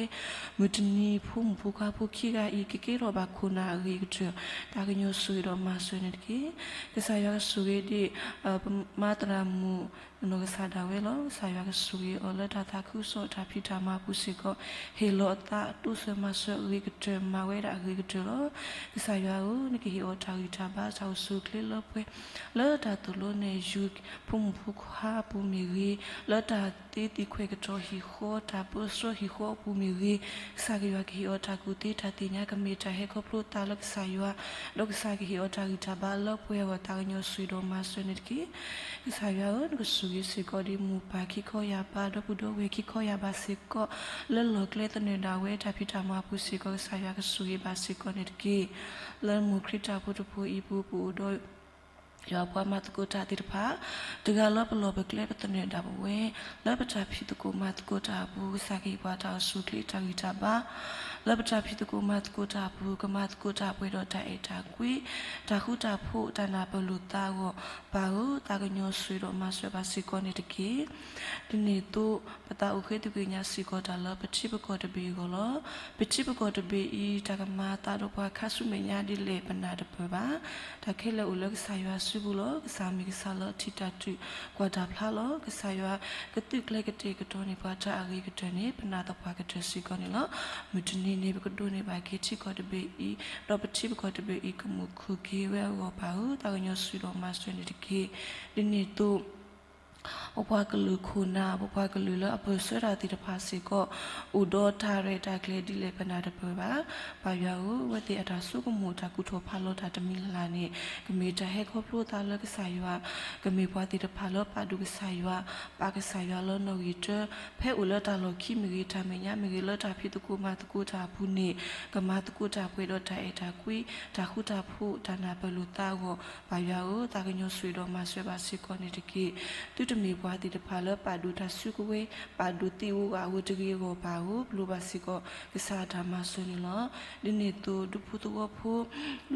မုၢ်တနံၤဖိမုၣ်ဖိခွါဖိခံဂၤအံၤ ကကဲထီၣ်ဘၣ်ခိၣ်နၢ်အဂ့ၤကတၢၢ်, သးကညီၤဆိၣ်ဂ့ၤဒီးမၤစၢၤန့ၣ်တက့ၢ်. ကစၢ်ယွၤကဆိၣ်ဂ့ၤဒံး ပမါသရၣ်မုၣ် နီၢ်ကစၢ်ဒၣ်ဝဲလီၤ. ကစၢ်ယွၤကဆိၣ်ဂ့ၤအီၤလၢတၢ်သးခုကစီၣ်တၢ်ဖံးတၢ်မၤအပူၤစ့ၢ်ကီး, ဟ့ၣ်လီၤအသး တိစၢၤမၤစၢၤအဂ့ၤကတၢၢ် မၤဝဲဒၣ်အဂ့ၤကတၢၢ်လီၤ. ကစၢ်ယွၤဧၢ, နကဟ့ၣ်အီၤတၢ်ဂံၢ်တၢ်ဘါ တၢ်အိၣ်ဆူၣ်အိၣ်ချ့လၢပှဲၤ, လၢတၢ်သိၣ်လိနဲၣ်ယုၤ ဖိမုၣ်ဖိခွါအပူၤမ့ၢ်ဂ့ၤ, လၢတၢ်သ့သံကွဲးကတီၤဟံၣ်ဃီ တၢ်ပၢဆှၢဟံၣ်ဃီအပူၤမ့ၢ်ဂ့ၤ, ကစၢ်ယွၤကဟ့ၣ်အီၤတၢ်ကူၣ်သ့တၢ်သ့ၣ်ညါ ကမ့ၢ်တၢ်ဟဲခီဖျိသးလၢကစၢ်ယွၤ, ဒီးကစၢ်ကဟ့ၣ်အီၤတၢ်ဂံၢ်တၢ်ဘါလၢပှဲၤအဂီၢ် သးကညီၤဆိၣ်ဂ့ၤဒီးမၤစၢၤန့ၣ်တက့ၢ်. ကစၢ်ယွၤဧၢ, နကဆိၣ်ဂ့ၤစ့ၢ်ကီးဒံးမိၢ်ပၢ်ခံခီယၢ်ဘး ဒီပုၢ်ဒီဝဲၢ်ခံခီယၢ်ဘးစ့ၢ်ကီး, လၢလီၢ်ကျဲသနၢၣ်ဒၣ်ဝဲတၢ်ဖံးတၢ်မၤအပူၤစ့ၢ်ကီး ကစၢ်ယွၤကဆိၣ်ဂ့ၤဘၣ်စ့ၢ်ကီးန့ၣ်တက့ၢ်. လၢမိၢ်ခရံာ်တၢ်အိၣ်ဖှိၣ်တဖှိၣ်အံၤအပူၤ ပအိၣ်ဒီး ယွၤပှၤမၤသကိးတၢ်သ့ၣ်တဖၣ်, တဂၤလၢပလီၢ်ပကျဲပသနၢၣ်ဒၣ်ပဝဲ, လၢပတၢ်ဖံးသကိးမၤသကိးတၢ်အပူၤ ကစၢ်ကဟ့ၣ်ပှၤတၢ်အိၣ်ဆူၣ်အိၣ်ချ့တၢ်ဂံၢ်တၢ်ဘါ, လၢပတၢ်ဖံးသကိးမၤသကိးတၢ်အပူၤ ကမၤသကိးတၢ်ပှဲၤဒီးတၢ်အဲၣ်တၢ်ကွံ, တၢ်ဃူတၢ်ဖိး တၢ်နၢ်ပၢၢ်လိာ်သးအဂီၢ်, ပၢ်ဧၢ, သးကညီၤဆိၣ်ဂ့ၤဒီးမၤစၢၤဘၣ်စ့ၢ်ကီးန့ၣ်တက့ၢ်. ဒ်န့ၣ်အသိး ပသးအိၣ်ဃ့သကွံာ်ညါစ့ၢ်ကီးတၢ်လၢပထံပကီၢ်တဘ့ၣ်အဂီၢ်လီၤ. ပထံပကီၢ်တဘ့ၣ်အံၤ တၢ်ကမၤအသးဒီးပှၤခါဆူမဲာ်ညါဒ်လဲၣ် ပနၢ်တပၢၢ်ဘၣ်. တၢ်ခဲလၢာ်အိၣ်လၢကစၢ်ယွၤစုပူၤလီၤ. ကစၢ်မ့ၢ်ကစၢ်လၢအထံၣ်တၢ်ထုးကွၢ်တၢ်ဖျါလီၤ. ကစၢ်ယွၤကသုးကျဲၤကတဲာ်ကတီၤန့ၢ်ပှၤတၢ်အဂ့ၤကတၢၢ်န့ၣ် ပနၢ်သပှၢ်ကတၢၢ်စ့ၢ်ကီးန့ၣ်လီၤ. မုၢ်တနံၤန့ၣ် ပကဒိးန့ၢ်ဘၣ်က့ၤထံကီၢ်တဘ့ၣ်အံၤ, ဒီးပထံပကီၢ်တဘ့ၣ်အံၤ ကမူၣ်ခုၣ်က့ၤဝဲအဂီၢ် ပၢ်ဧၢ, သးကညီၤဆိၣ်ဂ့ၤဒီးမၤစၢၤန့ၣ်တက့ၢ်. ဒ်န့ၣ်အသိး ပပှၤကလုာ်ခိၣ်နၢ် ပပှၤကလုာ်လၢအပၢၢ်ဆၢတၢ်သ့ၣ်တဖၣ်စ့ၢ်ကီး အိၣ်ဒီးတၢ်ရဲၣ်တၢ်ကျဲၤဒ်လဲၣ် ပနၢ်တပၢၢ်ဘၣ်. ပၢ်ယွၤဧၢ, အဝဲသ့ၣ်အတၢ်ဆိကမိၣ် တၢ်ကူၣ်ထီၣ်ဖးလီၤတၢ်တမံၤလၢ်လၢ်န့ၣ် ကမ့ၢ်တၢ်ဟဲခီဖျိသးလၢကစၢ်ယွၤ, ကမ့ၢ်ပှၤသ့ၣ်တဖၣ်လၢပာ်ဒိၣ်ကစၢ်ယွၤ, ပာ်ကစၢ်ယွၤလၢနီၣ်ဂံၢ်တၢ, ဖဲအိၣ်လၢတၢ်လီၢ်ခံမ့ၢ်ဂ့ၤ, တၢ်မဲာ်ညါမ့ၢ်ဂ့ၤ, လၢတၢ်ဖံးသကိးမၤသကိးတၢ်အပူၤန့ၣ် ကမၤသကိးတၢ်ပှဲၤဒီးတၢ်အဲၣ်တၢ်ကွံ, တၢ်ဃူတၢ်ဖိး, တၢ်နၢ်ပၢၢ်လိာ်သးအဂီၢ်, ပၢ်ယွၤဧၢ, သးကညီၤဆိၣ်ဂ့ၤဒီးမၤစၢၤဘၣ်စ့ၢ်ကီးန့ၣ်တက့ၢ်. သုတမ့ၢ်ပှၤသ့ၣ်တဖၣ်လၢပာ်ဒိၣ်တၢ်စုကဝဲၤ, ပာ်ဒိၣ်သ့ၣ်ဧိၤဂၤဧိၤတဂ့ၤအဂီၢ် ပၢ်ဧၢ, ပျိဘၣ်စ့ၢ်ကီး ကစၢ်အတၢ်မၤစၢၤန့ၣ်လီၤ. ဒ်န့ၣ်အသိး ဒူဖိသဝီဖိ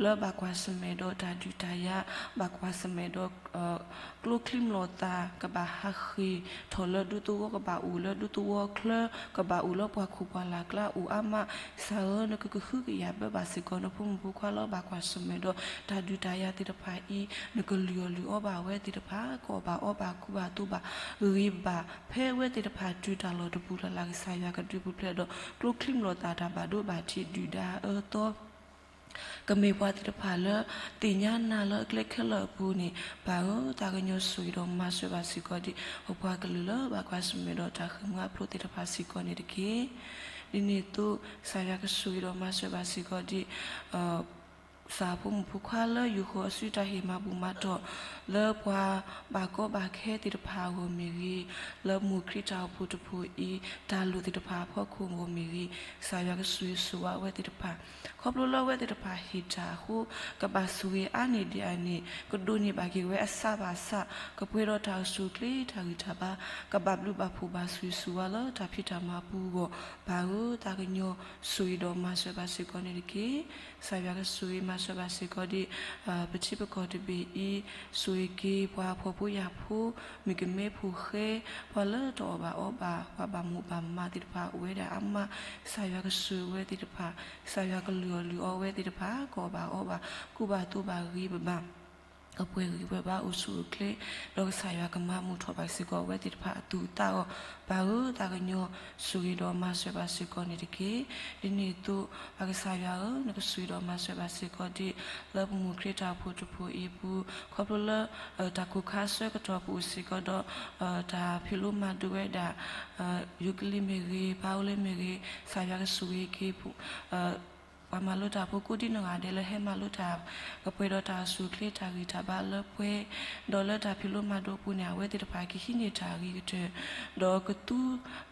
လၢဘၣ်ကွၢ်ဆၢၣ်မဲာ်ဒီးတၢ်ဒုးတၢ်ယၤ, ဘၣ်ကွၢ်ဆၢၣ်မဲာ်ဒီး ကျိချံမျိာ်သၣ် ကဘၣ်ဟးဃ့ၢ်ထီၣ်လၢဒူသဝီ, ကဘၣ်အိၣ်လၢဒူသဝီချၢ, ကဘၣ်အိၣ်လၢပှၢ်ခိၣ်ပှၢ်လၢ်ကျါအိၣ်အါမး, ကစၢ်ဧၢ, နကကဟုကယာ်ဘၢဘၣ်စ့ၢ်ကီး နဖိမုၣ်ဖိခွါလၢဘၣ်ကွၢ်ဆၢၣ်မဲာ်ဒီးတၢ်ဒုးတၢ်ယၤသ့ၣ်တဖၣ်အံၤ, နကလုၢ်အီၣ်လုၢ်အီဘၣ်အဝဲသ့ၣ်တဖၣ်, ကအီၣ်ဘၣ်အီဘၣ် ကူဘၣ်သိးဘၣ် ဂ့ၤဘၣ်, ဖဲအဝဲသ့ၣ်တဖၣ်တုၤတၢ်လီၢ်တပူၤလၢ်လၢ် ကစၢ်ယွၤကဒုးပူၤဖျဲးဒီး ကျိချံမျိာ်သၣ်တၢ်ဘၣ်ဒိဘၣ်ထံးဒုၣ်ဒါအၢသီ ကမ့ၢ်ပှၤသ့ၣ်တဖၣ်လၢ သ့ၣ်ညါနၤလၢအကျဲခဲလၢာ်အပူၤန့ၣ် ပၢ်ဧၢ, သးကညီၤဆိၣ်ဂ့ၤဒီးမၤစၢၤဘၣ်စ့ၢ်ကီးဒံး ပပှၤကလုာ်လၢဘၣ်ကွၢ်ဆၢၣ်မဲာ်ဒီးတၢ်ဃ့ၢ်မှံဟးဖျိးသ့ၣ်တဖၣ်စ့ၢ်ကီးန့ၣ်တက့ၢ်. ဒ်န့ၣ်အသိး ကစၢ်ယွၤကဆိၣ်ဂ့ၤဒီးမၤစၢၤဘၣ်စ့ၢ်ကီးဒံး ကစၢ်ဖိမုၣ်ဖိခွါလၢယူၢ်ဃီၤအစုတၢ်ဟ့ၣ်မၤဘူၣ်မၤတီၢ် လၢပှၤဘၣ်ကီဘၣ်ခဲသ့ၣ်တဖၣ်အဂီၢ်မ့ၢ်ဂ့ၤ, လၢမိၢ်ခရံာ်တၢ်အိၣ်ဖှိၣ်တဖှိၣ်အံၤ တၢ်လိၣ်သ့ၣ်တဖၣ်အဖီခိၣ်အဂီၢ်မ့ၢ်ဂ့ၤ, ကစၢ်ယွၤကဆိၣ်ဂ့ၤဆိၣ်ဝါအဝဲသ့ၣ်တဖၣ်, ခီဖျိလၢအဝဲသ့ၣ်တဖၣ်ဟ့ၣ်တၢ်အဃိ ကဘၣ်ဆိၣ်ဂ့ၤအါန့ၢ်ဒံးအန့ၣ် ကဒိးန့ၢ်ဘၣ်က့ၤဝဲအစးဘၣ်ဆး, ကပှဲၤဒီးတၢ်အိၣ်ဆူၣ်အိၣ်ချ့တၢ်ဂံၢ်တၢ်ဘါ, ကဘၣ်ဘျုးဘၣ်ဖှိၣ်ဘၣ်ဆိၣ်ဂ့ၤဆိၣ်ဝါလၢတၢ်ဖံးတၢ်မၤအပူၤအဂီၢ်, ပၢ်ဧၢ, သးကညီၤဆိၣ်ဂ့ၤဒီးမၤစၢၤဘၣ်စ့ၢ်ကီးန့ၣ်တက့ၢ်. ကစၢ်ယွၤကဆိၣ်ဂ့ၤမၤစၢၤဘၣ်စ့ၢ်ကီးဒံး ပထံပကီၢ်တဘ့ၣ်အံၤ, ဆိၣ်ဂ့ၤက့ၤပှၤဖှီၣ်ဖိယာ်ဖိ, မုၣ်ကမဲဖိဃဲ, ပှၤလၢတအီၣ်ဘၣ်အီဘၣ်, ပှၤဘၣ်မိၣ်ဘၣ်မးသ့ၣ်တဖၣ်အိၣ်ဝဲဒၣ်အါမး, ကစၢ်ယွၤကဆိၣ်ဂ့ၤဝဲသ့ၣ်တဖၣ်, ကစၢ်ယွၤကလုၢ်အီၣ်လုၢ်အီဝဲသ့ၣ်တဖၣ်, ကအီၣ်ဘၣ်အီဘၣ်, ကူဘၣ်သိးဘၣ်ဂ့ၤဘၣ်ဘၣ် ကပှဲၤဂံၢ်ပှဲၤဘါအိၣ်ဆူၣ်အိၣ်ချ့, ဒီးကစၢ်ယွၤကမၤမုာ်ထီၣ်ဘၣ်စ့ၢ်ကီးအဝဲသ့ၣ်တဖၣ်အသူၣ်အသးအဂီၢ်, ပၢ်ဧၢ, သးကညီၤဆိၣ်ဂ့ၤဒီးမၤစၢၤဘၣ်စ့ၢ်ကီးန့ၣ်တက့ၢ်. ဒ်န့ၣ်အသိး ပၢ်ကစၢ်ယွၤဧၢ, နကဆိၣ်ဂ့ၤဒီးမၤစၢၤဘၣ်စ့ၢ်ကီးဒံး လၢပမိၢ်ခရံာ်တၢ်အိၣ်ဖှိၣ်တဖှိၣ်အံၤအပူၤ, ခီဖျိလၢ တၢ်ခိၣ်ခါဆၢကတီၢ်ပူၤစ့ၢ်ကီးဒီး တၢ်ဖံးလိမၤဒိးဝဲဒၣ် ယိၤကလံၤမ့ၢ်ဂ့ၤ, ပၢ်အိၣ်လၢမ့ၢ်ဂ့ၤ, ကစၢ်ယွၤကဆိၣ်ဂ့ၤက့ၤ ပှၤမၤလိတၢ်ဖိကိးဒံနီၢ်ဂၤဒဲးလၢဟဲမၤလိတၢ် ကပှဲၤဒီးတၢ်အိၣ်ဆူၣ်အိၣ်ချ့တၢ်ဂံၢ်တၢ်ဘါလၢပှဲၤ, ဒီးလၢတၢ်ဖံးလိမၤဒိးအပူၤန့ၣ် အဝဲသ့ၣ်တဖၣ်ကဟံးန့ၢ်တၢ်အဂ့ၤကတၢၢ်, ဒီးကသူ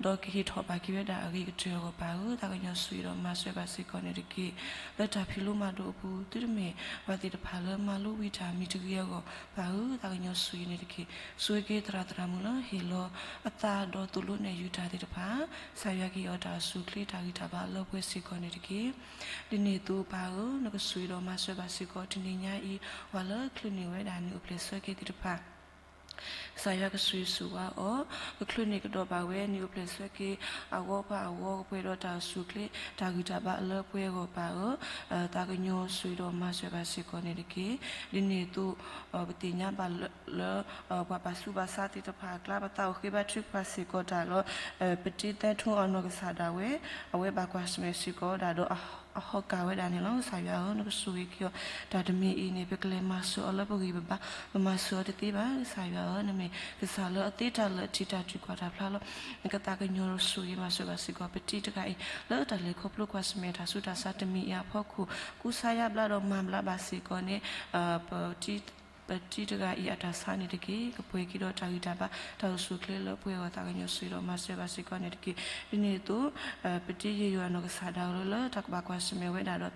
ဒီးကဟ့ၣ်ထီၣ်ဘၣ်က့ၤဝဲဒၣ်အဂ့ၤကတၢၢ်အဂီၢ် ပၢ်ဧၢ, သးကညီၤဆိၣ်ဂ့ၤဒီးမၤစၢၤဘၣ်စ့ၢ်ကီးန့ၣ်တက့ၢ်. လၢတၢ်ဖံးလိမၤဒိးအပူၤ သုတမ့ၢ်ပှၤသ့ၣ်တဖၣ်လၢမၤလိဝံၤတၢ်မံၤတဂ့ၤအဂီၢ် ပၢ်ဧၢ, သးကညီၤဆိၣ်ဂ့ၤန့ၣ်တက့ၢ်. ဆိၣ်ဂ့ၤက့ၤသရၣ်သရၣ်မုၣ်လၢဟ့ၣ်လီၤအသးဒီးသိၣ်လိနဲၣ်ယုၤတၢ်သ့ၣ်တဖၣ်, ကစၢ်ယွၤကဟ့ၣ်အီၤတၢ်အိၣ်ဆူၣ်အိၣ်ချ့တၢ်ဂံၢ်တၢ်ဘါလၢပှဲၤစ့ၢ်ကီးန့ၣ်တက့ၢ်. ဒ်န့ၣ်အသိးပၢ်ဧၢ, နကဆိၣ်ဂ့ၤဒီးမၤစၢၤဘၣ်စ့ၢ်ကီး တနံၤညါအံၤ ပှၤလၢချုးန့ၢ်ဝဲဒၣ်နံၣ်အိၣ်ဖျဲၣ်ဆၢက့ၤသ့ၣ်တဖၣ် ကစၢ်ယွၤကဆိၣ်ဂ့ၤဆိၣ်ဝါအီၤ, ကချုးန့ၢ်ကဒီးဘၣ်ဝဲနံၣ်အိၣ်ဖျဲၣ်ဆၢက့ၤအဂီၢ် ပှၤအဂီၢ် ကပှဲၤဒီးတၢ်အိၣ်ဆူၣ်အိၣ်ချ့တၢ်ဂံၢ်တၢ်ဘါလၢပှဲၤအဂီၢ် ပၢ်ဧၢ, သးကညီၤဆိၣ်ဂ့ၤဒီးမၤစၢၤဘၣ်စ့ၢ်ကီးန့ၣ်တက့ၢ်. ဒ်န့ၣ်အသိး ပသ့ၣ်ညါဘၣ်လၢ လၢ ပှၤဘၣ်ဆူးဘၣ်ဆါသ့ၣ်တဖၣ်အကျါ ပသးအိၣ်ဃ့ဘါထုကဖၣ်စ့ၢ်ကီးတၢ်လီၤ. ပတံၤသဲထူအနီၢ်ကစၢ်ဒၣ်ဝဲ အဝဲဘၣ်ကွၢ်ဆၢၣ်မဲာ်စ့ၢ်ကီးဝဲဒၣ်ဒီး အဟီၣ်ကၢ်ဝဲဒၣ်န့ၣ်လီၤ. ကစၢ်ယွၤဧၢ, နကဆိၣ်ဂ့ၤက့ၤအီၤ, တၢ်တမံၤအံၤန့ၣ် ပကလဲၤမၤစၢၤအီၤလၢပဂံၢ်ပဘါ, ပမၤစၢၤအီၤတသ့ဘၣ်. ကစၢ်ယွၤဧၢ, နမ့ၢ်ကစၢ်လၢအသ့တၢ်လၢာ်အထံးတၢ်တုၤကွၢ်တၢ်ဖျါလီၤ. နကသးကညီၤဆိၣ်ဂ့ၤမၤစၢၤဘၣ်စ့ၢ်ကီး ပတံၤတဂၤအံၤ လၢတၢ်လဲၤခီဖျိကွၢ်ဆၢၣ်မဲာ်တၢ်ဆူးတၢ်ဆါတမံၤအံၤအဖီခိၣ် ကူစါယါဘျါဒီးမၤဘျါဘၣ်စ့ၢ်ကီးန့ၣ် ပတံၤ ပတံၤတဂၤအံၤအတၢ်ဆါန့ၣ်တက့ၢ်. ကပှဲၤက့ၤဒီးတၢ်ဂံၢ်တၢ်ဘါ တၢ်အိၣ်ဆူၣ်အိၣ်ချ့လၢပှဲၤအဂီၢ် သးကညီၤဆိၣ်ဂ့ၤဒီးမၤစၢၤဘၣ်စ့ၢ်ကီးန့ၣ်တက့ၢ်. ဒ်န့ၣ်အသိး ပတံၤယိယိအနီၢ်ကစၢ်ဒၣ်ဝဲလၢ တၢ်ကဘၣ်ကွၢ်ဆၢၣ်မဲာ်ဝဲဒၣ်ဒီး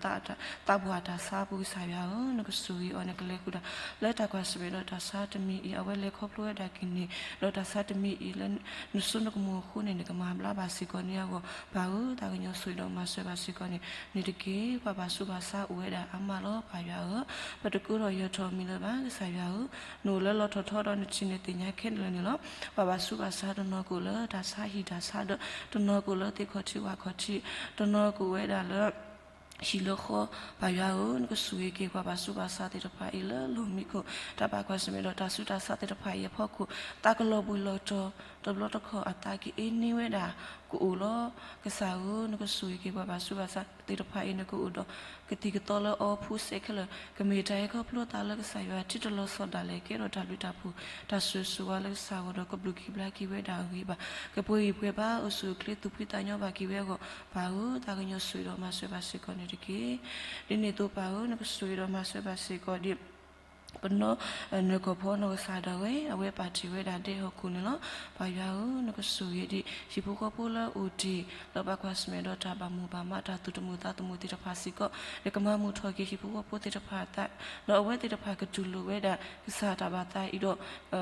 သးပှၢ်တၢ်ဆါအပူၤ ကစၢ်ယွၤဧၢ, နကဆိၣ်ဂ့ၤအီၤ နကလဲၤဃုာ်ဒီး လၢတၢ်ကွၢ်ဆၢၣ်မဲာ်ဒီးတၢ်ဆါတမံၤအံၤ အဝဲလဲၤခီဖျိဝဲဒၣ်ကန့ၢ် ဒီးတၢ်ဆါတမံၤအံၤလၢ နစိနကမူၤအဃိန့ၣ် နကမၤဘျါဘၣ်စ့ၢ်ကီးန့ၢ်အဂီၢ် ပၢ်ဧၢ, သးကညီၤဆိၣ်ဂ့ၤဒီးမၤစၢၤဘၣ်စ့ၢ်ကီးန့ၣ် န့ၣ်တက့ၢ်. ပှၤဘၣ်ဆူးဘၣ်ဆါအိၣ်ဝဲဒၣ်အါမးလီၤ ပၢ်ယွၤဧၢ, ပတကြၢးထီၣ်ယၢၤထီၣ်မံၤလၢၤဘၣ် ကစၢ်ယွၤဧၢ, နအိၣ်လၢလီၤထီၣ်ထီဒီးနထံၣ်နသ့ၣ်ညါခဲလၢာ်န့ၣ်လီၤ. ပှၤဘၣ်ဆူးဘၣ်ဆါတနီၤကအိၣ်လၢတၢ်ဆါဟံၣ်တၢ်ဆါဒီး တနီၤကအိၣ်လၢသ့ၣ်ခီၣ်ထံးဝၣ်ခီၣ်ထံး, တနီၤကအိၣ်ဝဲဒၣ်လၢ ဟံၣ်လၢဃီ, ပၢ်ယွၤဧၢ, နကဆိၣ်ဂ့ၤက့ၤပှၤဘၣ်ဆူးဘၣ်ဆါသ့ၣ်တဖၣ်အံၤလၢလီၢ်မံခိၣ် တၢ်ဘၣ်ကွၢ်ဆၢၣ်မဲာ်ဒီးတၢ်ဆူးတၢ်ဆါသ့ၣ်တဖၣ်အံၤအဖီခိၣ် သးကလီၤဘှံးလီၤတီၤ တဘျီတခီၣ်အသးကအ့န့ၢ်ဝဲဒၣ်ကအိၣ်လီၤ. ကစၢ်ဧၢ, နကဆိၣ်ဂ့ၤက့ၤပှၤဘၣ်ဆူးဘၣ်ဆါသ့ၣ်တဖၣ်အံၤ နကအိၣ်ဒီးကသံၣ်ကသီလၢအီဖူစဲးခဲလၢာ် ကမ့ၢ်တၢ်ဟဲခီဖျိသးလၢကစၢ်ယွၤထံတလီၤဆီဒၣ်လဲာ် ကဲထီၣ်တၢ်ဘျုးတၢ်ဖှိၣ် တၢ်ဆိၣ်ဂ့ၤဆိၣ်ဝါလၢကစၢ်အဂီၢ်ဒီး ကဘျုးက့ၤဘျါက့ၤဝဲဒၣ်အဂ့ၤဘၣ် ကပှဲၤဂံၢ်ပှဲၤဘါအိၣ်ဆူၣ်အိၣ်ချ့သူၣ်ဖှံသးညီဘၣ်က့ၤဝဲအဂီၢ် ပၢ်ဧၢ, သးကညီၤဆိၣ်ဂ့ၤဒီးမၤစၢၤဘၣ်စ့ၢ်ကီးန့ၣ်တက့ၢ်. ဒ်န့ၣ်အသိးပၢ်ဧၢ, နကဆိၣ်ဂ့ၤဒီးမၤစၢၤဘၣ်စ့ၢ်ကီးဒ် ပနီၢ်နၢၤကီၢ်ဖီနီၢ်ကစၢ်ဒၣ်ဝဲ အဝဲပာ်တ့ၢ်ဝဲဒၣ်ဒဲဟီၣ်ခိၣ်န့ၣ်လီၤ. ပၢ်ယွၤဧၢ, နကဆိၣ်ဂ့ၤဒံး ဟံၣ်ဖိဃီဖိလၢအိၣ်တ့ၢ်လၢဘၣ်ကွၢ်ဆၢၣ်မဲာ်ဒီးတၢ်ဘၣ်မိၣ်ဘၣ်မး တၢ်သူၣ်တမုာ်သးတမုာ်သ့ၣ်တဖၣ်စ့ၢ်ကီး နကမၤမုာ်ထီၣ်က့ၤဟံၣ်ဖိဃီဖိသ့ၣ်တဖၣ်အသး ဒီးအဝဲသ့ၣ်တဖၣ်ကတူၢ်လိာ်ဝဲဒၣ် ကစၢ်တၢ်ဘၣ်သးအံၤဒီး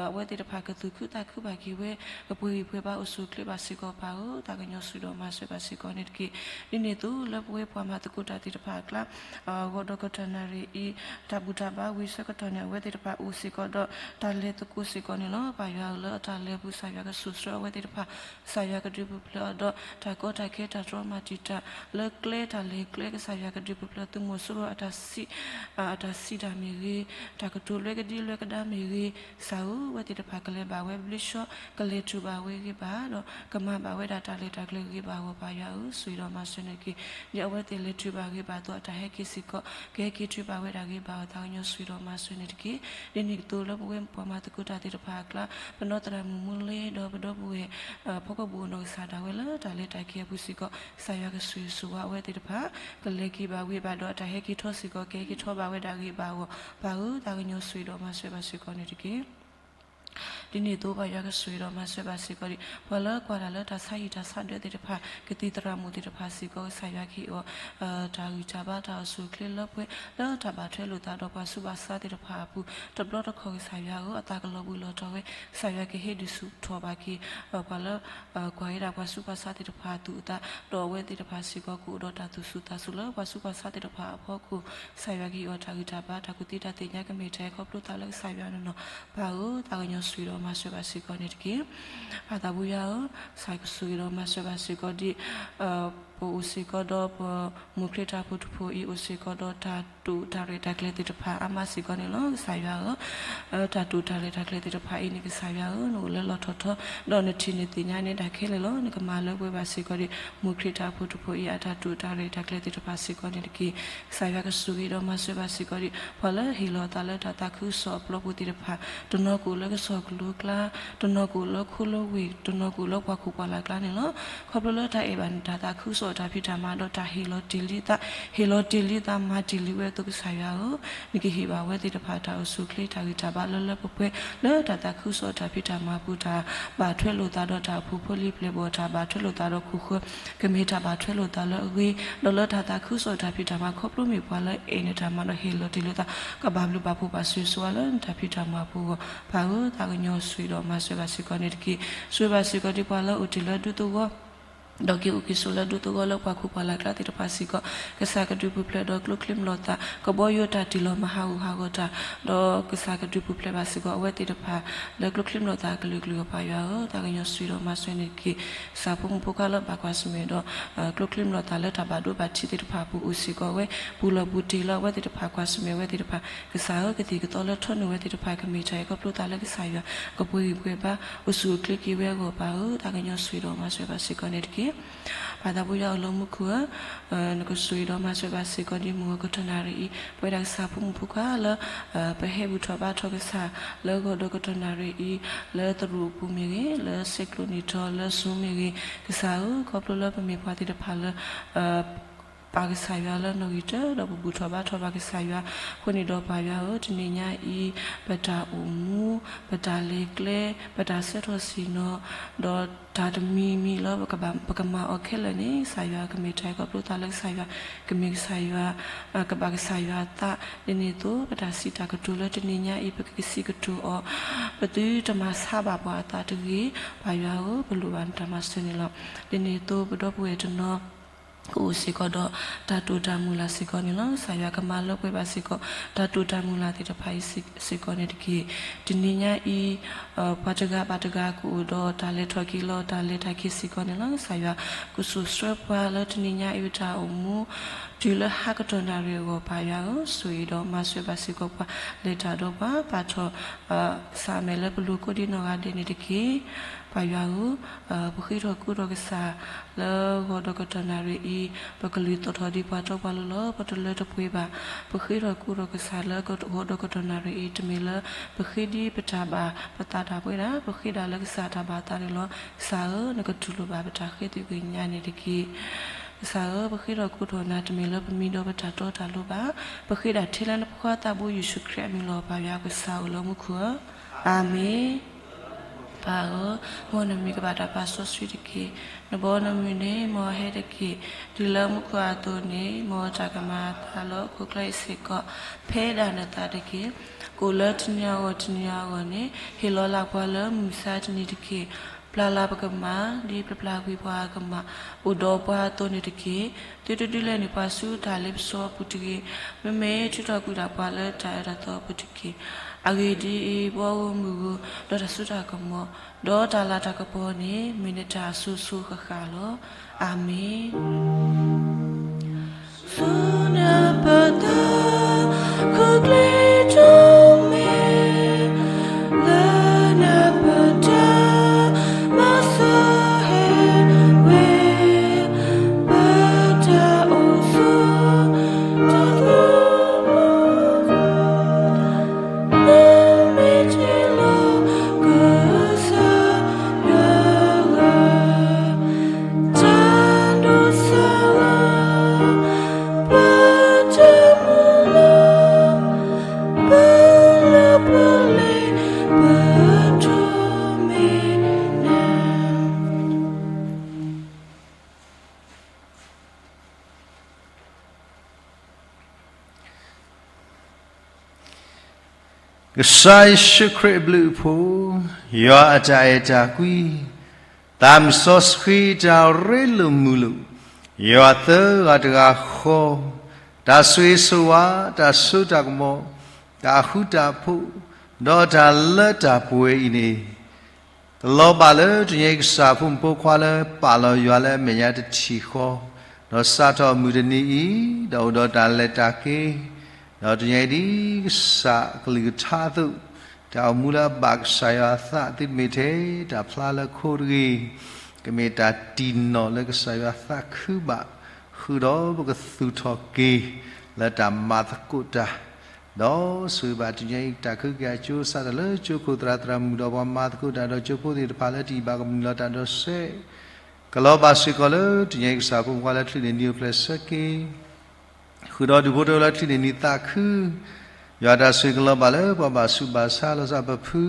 အဝဲသ့ၣ်တဖၣ်ကသူၣ်ခုသးခုဘၣ်က့ၤဝဲ ကပှဲၤဂံၢ်ပှဲၤဘါအိၣ်ဆူၣ်အိၣ်ချ့ဘၣ်စ့ၢ်ကီးပၢ်ဧၢ, သးကညီၤဆိၣ်ဂ့ၤဒီးမၤစၢၤဘၣ်စ့ၢ်ကီးန့ၣ်တက့ၢ်. ဒ်န့ၣ်အသိးလၢပဝဲပှၤမၤသကိးတၢ်သ့ၣ်တဖၣ်အကျါ ဂီၤဒီးကတီၢ်နၣ်ရံၣ်အံၤ တၢ်ဘူၣ်တၢ်ဘါဝံၤဆၢကတီၢ်န့ၣ် အဝဲသ့ၣ်တဖၣ်အိၣ်စ့ၢ်ကီးဒီးတၢ်လဲၤသကိးစ့ၢ်ကီးန့ၣ်လီၤ. ပၢ်ယွၤဧၢ, လၢအတၢ်လဲၤအပူၤ ကစၢ်ယွၤကဆိၣ်ဆၢအဝဲသ့ၣ်တဖၣ် ကစၢ်ယွၤကဒုးပူၤဖျဲးအီၤဒီး တၢ်ကီတၢ်ခဲတၢ်တြီမၤတံာ်တာ် လၢကျဲတၢ်လဲၤကျဲ ကစၢ်ယွၤကဒုးပူၤဖျဲးသုးမီၤစိရိၤအတၢ်စံး အတၢ်စံးတၢ်မ့ၢ်ဂ့ၤ တၢ်ကတိၤလွဲကဒံလွဲကဒါမ့ၢ်ဂ့ၤ ကစၢ်ဧၢ, အဝဲသ့ၣ်တဖၣ်ကလဲၤဘၣ်ဝဲဘျ့ဆှီ ကလဲၤထုးဘၣ်ဝဲဂ့ၤဘၣ်ဒီး ကမၤဘၣ်ဝဲဒၣ်တၢ်လဲၤတၢ်ကျဲဂ့ၤဘၣ်အဂီၢ် ပၢ်ယွၤဧၢ, ဆိၣ်ဂ့ၤဒီးမၤစၢၤန့ၣ်တက့ၢ်. ဒ်အဝဲသ့ၣ်လဲၤထုးဘၣ်ဂ့ၤဘၣ်အသိး အတၢ်ဟဲက့ၤစ့ၢ်ကီး ကဟဲက့ၤထုးဘၣ်ဝဲဒၣ်ဂ့ၤဘၣ်အဂီၢ် သးကညီၤဆိၣ်ဂ့ၤဒီးမၤစၢၤန့ၣ်တက့ၢ်. ဒ်န့ၣ်အသိးလၢပဝဲပှၤမၤသကိးတၢ်သ့ၣ်တဖၣ်အကျါ ပနီၢ်သရၣ်မုၣ်မူလ့ဒီးပဒီပုၢ်ဝဲၢ် ဖီကီၢ်ပူၤအနီၢ်ကစၢ်ဒၣ်ဝဲလၢတၢ်လဲၤတၢ်က့ၤအပူၤစ့ၢ်ကီး ကစၢ်ယွၤကဆိၣ်ဂ့ၤဆိၣ်ဝါအဝဲသ့ၣ်တဖၣ် ကလဲၤက့ၤဘၣ်ဝ့ၤဘၣ်ဒီး အတၢ်ဟဲက့ၤထီၣ်စ့ၢ်ကီး ကဟဲက့ၤထီၣ်ဘၣ်ဝဲဒၣ်ဂ့ၤဘၣ်အဂီၢ် ပၢ်ဧၢ, သးကညီၤဆိၣ်ဂ့ၤဒီးမၤစၢၤဘၣ်စ့ၢ်ကီးန့ၣ်တက့ၢ်. ဒ်န့ၣ်အသိးပၢ်ယွၤကဆိၣ်ဂ့ၤဒီးမၤစၢၤဘၣ်စ့ၢ်ကီးဒံး ပှၤလၢကွၢ်တၢ်လၢတၢ်ဆါဟံၣ်တၢ်ဆါဒၢသ့ၣ်တဖၣ် ကသံၣ်သရၣ်မုၣ်သ့ၣ်တဖၣ်စ့ၢ်ကီး ကစၢ်ယွၤကဟ့ၣ်အီၤ တၢ်ဂံၢ်တၢ်ဘါတၢ်အိၣ်ဆူၣ်အိၣ်ချ့လၢပှဲၤ လၢတၢ်ဘၣ်ထွဲလိာ်သးဒီးပှၤဆူးပှၤဆါသ့ၣ်တဖၣ်အပူၤ တဘျီတခီၣ် ကစၢ်ယွၤဧၢ, အသးကလီၤဘှံးလီၤတီၤဝဲ ကစၢ်ယွၤကဟ့ၣ်ဒုးဆူၣ်ထီၣ်ဘၣ်က့ၤ ပှၤလၢ ကွၢ်ဝဲဒၣ်ပှၤဆူးပှၤဆါသ့ၣ်တဖၣ်အသူၣ်အသး ဒီးအဝဲသ့ၣ်တဖၣ်စ့ၢ်ကီးကအိၣ်ဒီးတၢ်သူၣ်ဆူၣ်သးဆူၣ်လၢပှၤဆူးပှၤဆါသ့ၣ်တဖၣ်အဖီခိၣ် ကစၢ်ယွၤကဟ့ၣ်အီၤတၢ်ဂံၢ်တၢ်ဘါ တၢ်ကူၣ်သ့တၢ်သ့ၣ်ညါ ကမ့ၢ်တၢ်ဟဲခီဖျိသးလၢကစၢ်ယွၤနီၢ်နီၢ် ပၢ်ဧၢ, သးကညီၤဆိၣ်ဂ့ၤဒီးမၤစၢၤဘၣ်စ့ၢ်ကီးန့ၣ်တက့ၢ်. ပၢ်သးဘိယွၤဧၢ, ကစၢ်ကဆိၣ်ဂ့ၤဒီးမၤစၢၤဘၣ်စ့ၢ်ကီးဒ် ပအိၣ်စ့ၢ်ကီးဒီးပမိၢ်ချ့တၢ်ဖိတဖိအံၤ အိၣ်စ့ၢ်ကီးဒီးတၢ်တိာ်တၢ်ရဲၣ်တၢ်ကျဲၤသ့ၣ်တဖၣ်အါမးစ့ၢ်ကီးန့ၣ်လီၤ. ကစၢ်ယွၤဧၢ, တၢ်တိာ်တၢ်ရဲၣ်တၢ်ကျဲၤသ့ၣ်တဖၣ်အံၤန့ၣ် ကစၢ်ယွၤဧၢ, နအိၣ်လၢလီၢ်ထီၣ်ထီ ဒီးနထံၣ်နသ့ၣ်ညါန့ၢ်တၢ်ခဲလၢာ်လီၤ. နကမၤလၢပှဲၤဘၣ်စ့ၢ်ကီးဒံး မိၢ်ချ့တၢ်ဖိတဖိအံၤ အတၢ်တိာ်တၢ်ရဲၣ်တၢ်ကျဲၤသ့ၣ်တဖၣ်စ့ၢ်ကီးန့ၣ်တက့ၢ်. ကစၢ်ယွၤကဆိၣ်ဂ့ၤဒီးမၤစၢၤဘၣ်စ့ၢ်ကီးဒံး ပှၤလၢဟ့ၣ်လီၤအသးလၢတၢ်သးခုကစီၣ်အပျီပူၤသ့ၣ်တဖၣ် တနီၤကအိၣ်လၢကစီၣ်ကလိ ကျါ, တနီၤကအိၣ်လၢခိလၢဝ့ၢ်, တနီၤကအိၣ်လၢပှၤခိၣ်ပှၤလၢ်ကျါန့ၣ်လီၤ. ခီဖျိလၢတၢ်အဲၣ်ဘၣ်နတၢ်သးခုကစီၣ်တၢ်ဖံးတၢ်မၤဒီးတၢ်ဟ့ၣ်လီၤတ့ၢ်လံသး, ဟ့ၣ်လီၤတ့ၢ်လံသးမၤတ့ၢ်လံဝဲအသိးကစၢ်ယွၤဧၢ, နကဟ့ၣ်ဘၣ်ဝဲသ့ၣ်တဖၣ်တၢ်အိၣ်ဆူၣ်အိၣ်ချ့တၢ်ဂံၢ်တၢ်ဘါလၢလၢပှဲၤပှဲၤ လၢတၢ်သးခုကစီၣ်တၢ်ဖံးတၢ်မၤအပူၤ တၢ်ဘၣ်ထွဲလိာ်သးဒီးတၢ်အိၣ်ဖှိၣ်ဖိလံၤပျဲၢ်ဘီၣ် တၢ်ဘၣ်ထွဲလိာ်သးဒီးခိၣ်ဃၢၤ ကမ့ၢ်တၢ်ဘၣ်ထွဲလိာ်သးလၢအဂ့ၤ, ဒီးလၢတၢ်သးခုကစီၣ်တၢ်ဖံးတၢ်မၤခီဖျိမ့ၢ်ပှၤလၢအအဲၣ်နတၢ်မၤဒီးဟ့ၣ်လီၤတ့ၢ်လံသး ကဘၣ်ဘျုးဘၣ်ဖှိၣ်ဘၣ်ဆိၣ်ဂ့ၤဆိၣ်ဝါလၢနတၢ်ဖံးတၢ်မၤအပူၤအဂီၢ်. ပၢ်ဧၢ, သးကညီၤဆိၣ်ဂ့ၤဒီးမၤစၢၤဘၣ်စ့ၢ်ကီးန့ၣ်တက့ၢ်. ဆိၣ်ဂ့ၤဘၣ်စ့ၢ်ကီးဒ်ပှၤလၢအိၣ်တ့ၢ်လၢဒူသဝီ ဒီးက့ၤအိၣ်က့ၤဆိးလၢဒူသဝီလၢပှၤခိၣ်ပှၤလၢ်ကျါသ့ၣ်တဖၣ်စ့ၢ်ကီး, ကစၢ်ကဒုးပူၤဖျဲးဒီးကျိချံမျိာ်သၣ် ကဘီယူၤတၢ်တ့ၢ်လီၤမၤဟးဂူာ်ဟးဂီၤတၢ်, ဒီးကစၢ်ကဒုးပူၤဖျဲးဘၣ်စ့ၢ်ကီးအဝဲသ့ၣ်တဖၣ် လၢကျိချံမျိာ်သၣ်အကလုာ်ကလုာ်အဂီၢ် ပၢ်ယွၤဧၢ, သးကညီၤဆိၣ်ဂ့ၤဒီးမၤစၢၤန့ၣ်တက့ၢ်. ကစၢ်ဖိမုၣ်ဖိခွါလၢဘၣ်ကွၢ်ဆၢၣ်မဲာ်ဒီး ကျိချံမျိာ်သၣ်လၢတၢ်ဘၣ်ဒိဘၣ်ထံးသ့ၣ်တဖၣ်အပူၤအိၣ်စ့ၢ်ကီးဝဲ, ပူၤလီၢ်ပူၤတ့ၢ်လီၤအဝဲသ့ၣ်တဖၣ် ကွၢ်ဆၢၣ်မဲာ်အဝဲသ့ၣ်တဖၣ်, ကစၢ်ဧၢ, ကသံၣ်ကသီလၢထီၣ်န့ၢ်ဝဲသ့ၣ်တဖၣ် ကမ့ၢ်တၢ်အံၤခီဖျိသးလၢကစၢ်ယွၤ ကပှဲၤဂံၢ်ပှဲၤဘါ အိၣ်ဆူၣ်အိၣ်ချ့က့ၤဝဲအဂီၢ် ပၢ်ဧၢ, သးကညီၤဆိၣ်ဂ့ၤဒီးမၤစၢၤဘၣ်စ့ၢ်ကီးန့ၣ်တက့ၢ်. ပၢ်သးပှၢ်ယွၤအိၣ်လၢမူခိၣ်ဧၢ, နကဆိၣ်ဂ့ၤဒီးမၤစၢၤဘၣ်စ့ၢ်ကီးဒ်မုၢ်ဂီၤကတီၢ်နၣ်ရံၣ်အံၤ ပဝဲဒၣ်ကစၢ်ဖိမုၣ်ဖိခွါလၢ ပဟဲဘူၣ်ထီၣ်ဘါထီၣ်ကစၢ် လၢဂီၤဒီးကတီၢ်နၣ်ရံၣ်အံၤ လၢသရူးအပူၤမ့ၢ်ဂ့ၤ, လၢဆဲးကျိးန့ၢ်ထီၣ် လၢ Zoom မ့ၢ်ဂ့ၤ, ကစၢ်ဧၢ, ခီဖျိလၢပမ့ၢ်ပှၤသ့ၣ်တဖၣ်လၢ ပာ်ကစၢ်ယွၤလၢနီၣ်ဂံၢ်တၢ ဒီးပဘူၣ်ထီၣ်ဘါထီၣ်ဘၣ်ကစၢ်ယွၤအဃိန့ၣ်ဒီး ပၢ်ယွၤဧၢ, တနံၤညါအံၤ ပတၢ်အိၣ်မူ, ပတၢ်လဲၤကျဲ, ပတၢ်ဆှၢထီၣ်ဆ့ၣ်နီၤ, ဒီးတၢ်တမံၤမံၤလၢပကမၤအီၤခဲလၢာ်န့ၣ် ကစၢ်ယွၤကမ့ၢ်တၢ်အံၤခီဖျိသးလၢကစၢ်ယွၤ ကမ့ၢ်ကစၢ်ယွၤ ကဘၣ်ကစၢ်ယွၤအသး, ဒ်န့ၣ်အသိး ပတၢ်စံးတၢ်ကတိၤလၢတနံၤညါအံၤ ပကကစံးကတိၤအီၤ, ပသုတမၤဆါဘၣ်ပှၤအသးတဂ့ၤ, ပၢ်ယွၤဧၢ, ပလိၣ်ဘၣ်နတၢ်မၤစၢၤန့ၣ်လီၤ. ဒ်န့ၣ်အသိး ပဒီပုၢ်ဝဲၢ်တနီၤ ကအိၣ်စ့ၢ်ကီးဒီး တၢ်တိာ်တၢ်မုၢ်လၢ်စ့ၢ်ကီးန့ၣ်လီၤ. ကစၢ်ယွၤကမၤလၢပှဲၤဘၣ်စ့ၢ်ကီး တၢ်တိာ်တၢ်မုၢ်လၢ်သ့ၣ်တဖၣ်အံၤစ့ၢ်ကီးန့ၣ်တက့ၢ်. တနံၤညါအံၤ ပှၤတဂၤဘၣ်တဂၤကအိၣ်ဒီးတၢ်လဲၤထီၣ်က့ၤလီၤ တၢ်လဲၤတၢ်က့ၤစ့ၢ်ကီးန့ၣ်လီၤ. ကစၢ်ယွၤ ကစိာ်ဆှၢပှၤလၢတနံၤညါအံၤ ပတၢ်အိၣ်မူ တုၤလၢဟါကတီၢ်နၣ်ရံၣ်အဂီၢ် ပၢ်ယွၤဧၢ, ဆိၣ်ဂ့ၤဒီးမၤစၢၤဘၣ်စ့ၢ်ကီးပှၤ လဲၤတၢ်ဒီးပှၤ ပာ်ထီၣ် ကစၢ်အမဲာ်လၢပလိၤကိးဒံနီၢ်ဂၤဒဲးန့ၣ်တက့ၢ်. ပၢ်ယွၤဧၢ, ပဃ့ထီၣ်ကိးထီၣ်ကစၢ် လၢဂီၤဒီးကတီၢ်နၣ်ရံၣ်အံၤ ပကလုၢ်သီၣ်ထီၣ်ဒ်ပှၤတီပှၤလိၤလီၤ. ပတလၢတပှဲၤဘၣ်. ပဃ့ထီၣ်ကိးထီၣ်ကစၢ်လၢဂီၤဒီးကတီၢ်နၣ်ရံၣ်အံၤ တမ့ၢ်လၢ ပဃ့ဒ်ပတၢ်ဘၣ်ပသးတၢ်ပှဲၤဒၣ်, ပဃ့ဒၣ်လၢကစၢ်တၢ်ဘၣ်သးန့ၣ်လီၤ. ကစၢ်ဧၢ, နကတူၢ်လိာ်ဘၣ်ပတၢ်ဃ့သ့ၣ်ညါန့ၣ်တက့ၢ်. ကစၢ်ဧၢ, ပဃ့ထီၣ်ကိးထီၣ်နၤ တမ့ၢ်လၢပမံဒီးပတၢ်တီတၢ်လိၤဘၣ်. ပဃ့ဒၣ်ထဲလၢနဖိခွါသးဘိယ့ၣ်ၡူးခရံာ်အမံၤလီၤ. ပၢ်ယွၤကစၢ်အိၣ်လၢမူခိၣ်ဧၢ, အၤမ့ၣ်. ပၢ်ဧၢ, မ်နမံၤကဘၣ်တၢ်ပာ်စီဆှံတက့ၢ်. နဘီနမုၢ်န့ၣ် မ်အဟဲတက့ၢ်. တုၤလၢမူခိၣ်အသိးန့ၣ် မ်တၢ်ကမၤအသးလၢဟီၣ်ခိၣ်ချၢအံၤစ့ၢ်ကီး ဖဲဒၣ်နသးတက့ၢ်. ကအိၣ်လၢတနံၤအဂီၢ်တနံၤအဂီၢ်န့ၣ် ဟ့ၣ်လီၤလၢပှၤလၢမုၢ်မဆါတနံၤတက့ၢ်. ပျၢ်လၢပကမၣ် ဒ်ပပျၢ်ကွံာ်ပှၤအကမၣ် အိၣ်ဒီးပှၤအသိးန့ၣ်တက့ၢ်. သုတဒုးလဲန့ၢ်ပှၤဆူတၢ်လ့ပစီအပူၤတဂ့ၤ. မ့မ့ၢ်ထုးထီၣ်ကွံာ်ဒၣ်ပှၤလၢတၢ်အၢတၢ်သီအပူၤတက့ၢ်. အဂ့ၢ်ဒ်အံၤ, ပှၤဂီၢ်မုၢ်ဂီၢ် ဒီးတၢ်စိတၢ်ကမီၤ ဒီးတၢ်လၤတၢ်ကပီၤန့ၣ် မ့ၢ်နတၢ်အစိၤစိၤဃၣ်ဃၣ်လီၤ. အၤမ့ၣ်. ဆူနပသး ခိၣ်ချ့ထီၣ်မ့ၢ် လၢနပတၢ်မၤစၢၤဟဲဝဲ ပတၢ်အိၣ်ဆူၣ် တၢ်သရူး နမ့ၢ်တ့ၢ်လီၤကစၢ်ယွၤ တၢ်ဒိးစၢ်ဂၤ ပတၢ်မုၢ်လၢ် ပလၢပလဲၤ ပထီၣ်မ့ၢ်နၤ. ကစၢ်ယ့ၣ်ၡူးခရံာ်အဘျုးအဖှိၣ်, ယွၤအတၢ်အဲၣ်တၢ်ကွံ, သးစီဆှံတၢ်ရ့လိာ်မုာ်လိာ်, ယွၤသၢဂၤတဂၤဃီ, တၢ်ဆိၣ်ဂ့ၤဆိၣ်ဝါ, တၢ်စိတၢ်ကမီၤ, တၢ်ဃူတၢ်ဖိး, ဒီးတၢ်လၢတၢ်ပှဲၤအံၤန့ၣ် ကလီၤဘၣ်လၢတနံၤအံၤ ကစၢ်ဖိမုၣ်ဖိခွါလၢပာ်လီၤယွၤလၢအမဲာ်ညါတထံၣ်ဃီ, ဒီးစးထီၣ်မုၢ်တနံၤအံၤ ဒီးအိၣ်ဒီးတၢ်လဲၤတၢ်က့ၤ, ဒီးတနံၤအံၤဒ်ကစၢ်အကလုၢ်ကထါအသိး, တၢ်အိၣ်မူလၢအဘၣ်ကစၢ်ယွၤအသး သုတမ့ၢ်ထဲတၢ်ဖျါလၢခိတဂ့ၤ, ကမ့ၢ်တၢ်တံၢ်နီၣ်လၢကစၢ်ယွၤသးခုဘၣ်, ဃုာ်ဒီးပကသူၣ်ထီၣ်က့ၤ လၢတၢ်မၤသကိးတၢ် ဒီးဆိၣ်ဂ့ၤဘၣ်တနံၤအံၤ တၢ်ကဟုကယာ်ကၠိ စးထီၣ်လၢကၠိခိၣ်သရၣ်သရၣ်မုၣ် ဒီးပှၤမၤသကိးတၢ်ဒီးကၠိဖိသ့ၣ်တဖၣ် လၢတယံာ်ဘၣ်ကမျၢၢ်လီၤတၢ်ဒီးစဲး ကလီၤဘၣ်စ့ၢ်ကီးလၢတနံၤအံၤ ကစၢ်ဖိမုၣ်ခွါလၢချံးန့ၢ်နံၤအိၣ်ဖျဲၣ်ဆၢက့ၤ ဃုာ်ဒီးဒူၣ်ဖိထၢလၢချံးန့ၢ်နံၤသးခု ယွၤတၢ်ဆိၣ်ဂ့ၤကလီၤဘၣ်လၢပှၤဘၣ်ဆူးဘၣ်ဆါလိာ်သးပဖု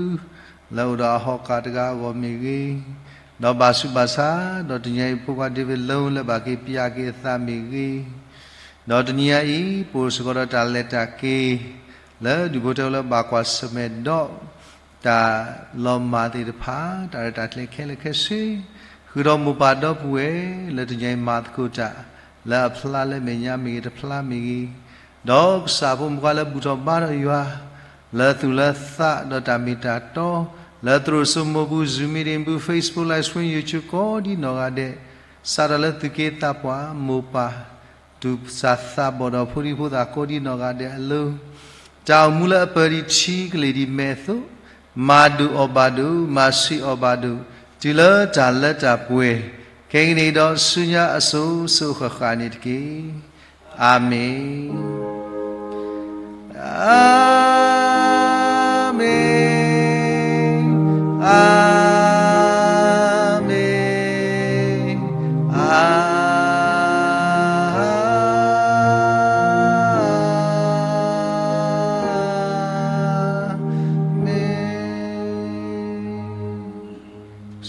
လၢအိၣ်ဒီးအဟီၣ်ကၢ်တဂၤအဂီၢ်မ့ၢ်ဂ့ၤ, ဒီးဘၣ်ဆူးဘၣ်ဆါ ဒီးတနံၤအံၤဖိခွါ David Lowe လၢဘၣ်က့ၤပျၢ်က့ၤအသးမ့ၢ်ဂ့ၤ, ဒီးတနံၤအံၤ ပအိၣ်စ့ၢ်ကီးဒီးတၢ်လဲၤတၢ်က့ၤ လၢဒူၣ်ဖိထၢလၢဘၣ်ကွၢ်ဆၢၣ်မဲာ်ဒီး တၢ်လီၤမၢ်သ့ၣ်တဖၣ် တၢ်ရဲၣ်တၢ်ကျဲၤခဲလၢာ်ခဲဆ့, ဃုာ်ဒီးမိၢ်ပၢ်ဒီပုၢ်ဝဲၢ် လၢတနံၤအံၤမၤသကိးတၢ် လၢအဖျါလၢမဲာ်ညါမ့ၢ်ဂ့ၤ တဖျါမ့ၢ်ဂ့ၤ, ဒီးကစၢ်ဖိမုၣ်ခွါလၢဘူၣ်ထီၣ်ဘါထီၣ်ယွၤ လၢသူၣ်လၢသးဒီးတၢ်မ့ၢ်တၢ်တီ လၢသရိာ်စိမိၢ်ပူၤ Zoom meeting ပူၤ Facebook Live Stream YouTube ကိးဒံနီၢ်ဂၤဒဲး, စးထီၣ်လၢသူၣ်က့သးပှၢ် မိၢ်ပၢ် သူၣ်စၢ်သးဘီၣ်ဒီးဖိဒံဖိသၣ်ကိးဒံနီၢ်ဂၤဒဲးအလိၤ, တၢ်အိၣ်မူလၢအပၢၢ်ဒံးထံကလ့ၢ်ဒံးမဲာ်အသိး, မၤဒိၣ်အီၣ်ဘၣ်ဒိၣ် မၤဆံးအီၣ်ဘၣ်ဒိၣ် တုၤလၢတၢ်လၢတၢ်ပှဲၤ, ခဲကနံၣ်အံၤဒီးဆူညါအစိၤစိၤဃၣ်ဃၣ်န့ၣ်တက့ၢ်. အၤမ့ၣ်, အၤမ့ၣ်, အၤမ့ၣ်, အၤမ့ၣ်.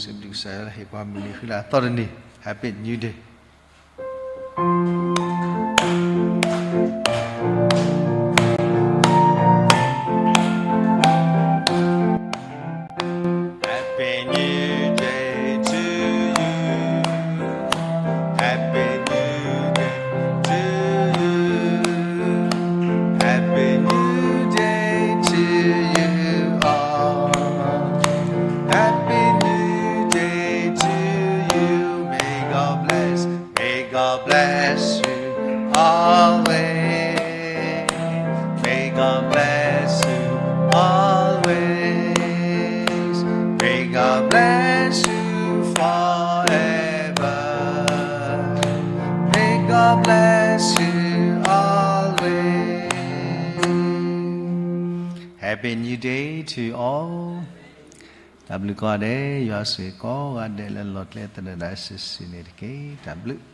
စံးဘျုးကစၢ်ယွၤလၢဟ့ၣ်ပှၤမုၢ်နံၤဃံလၤအသီတနံၤ, Happy New Day. Happy New Day to you. Happy New Day to you. Happy New Day to you all. Happy New Day to you. May God bless, may God bless you always. May God bless you always. May God bless you forever. May God bless you always. Happy New Day to all. တၢ်ဘျုးကိးဂၤဒဲး, ယွၤဆိၣ်ဂ့ၤကိးဂၤဒဲးလၢလီၢ်ကျဲသဒၢဒၣ်စုာ်စုာ်န့ၣ်တက့ၢ်. တၢ်ဘျုး.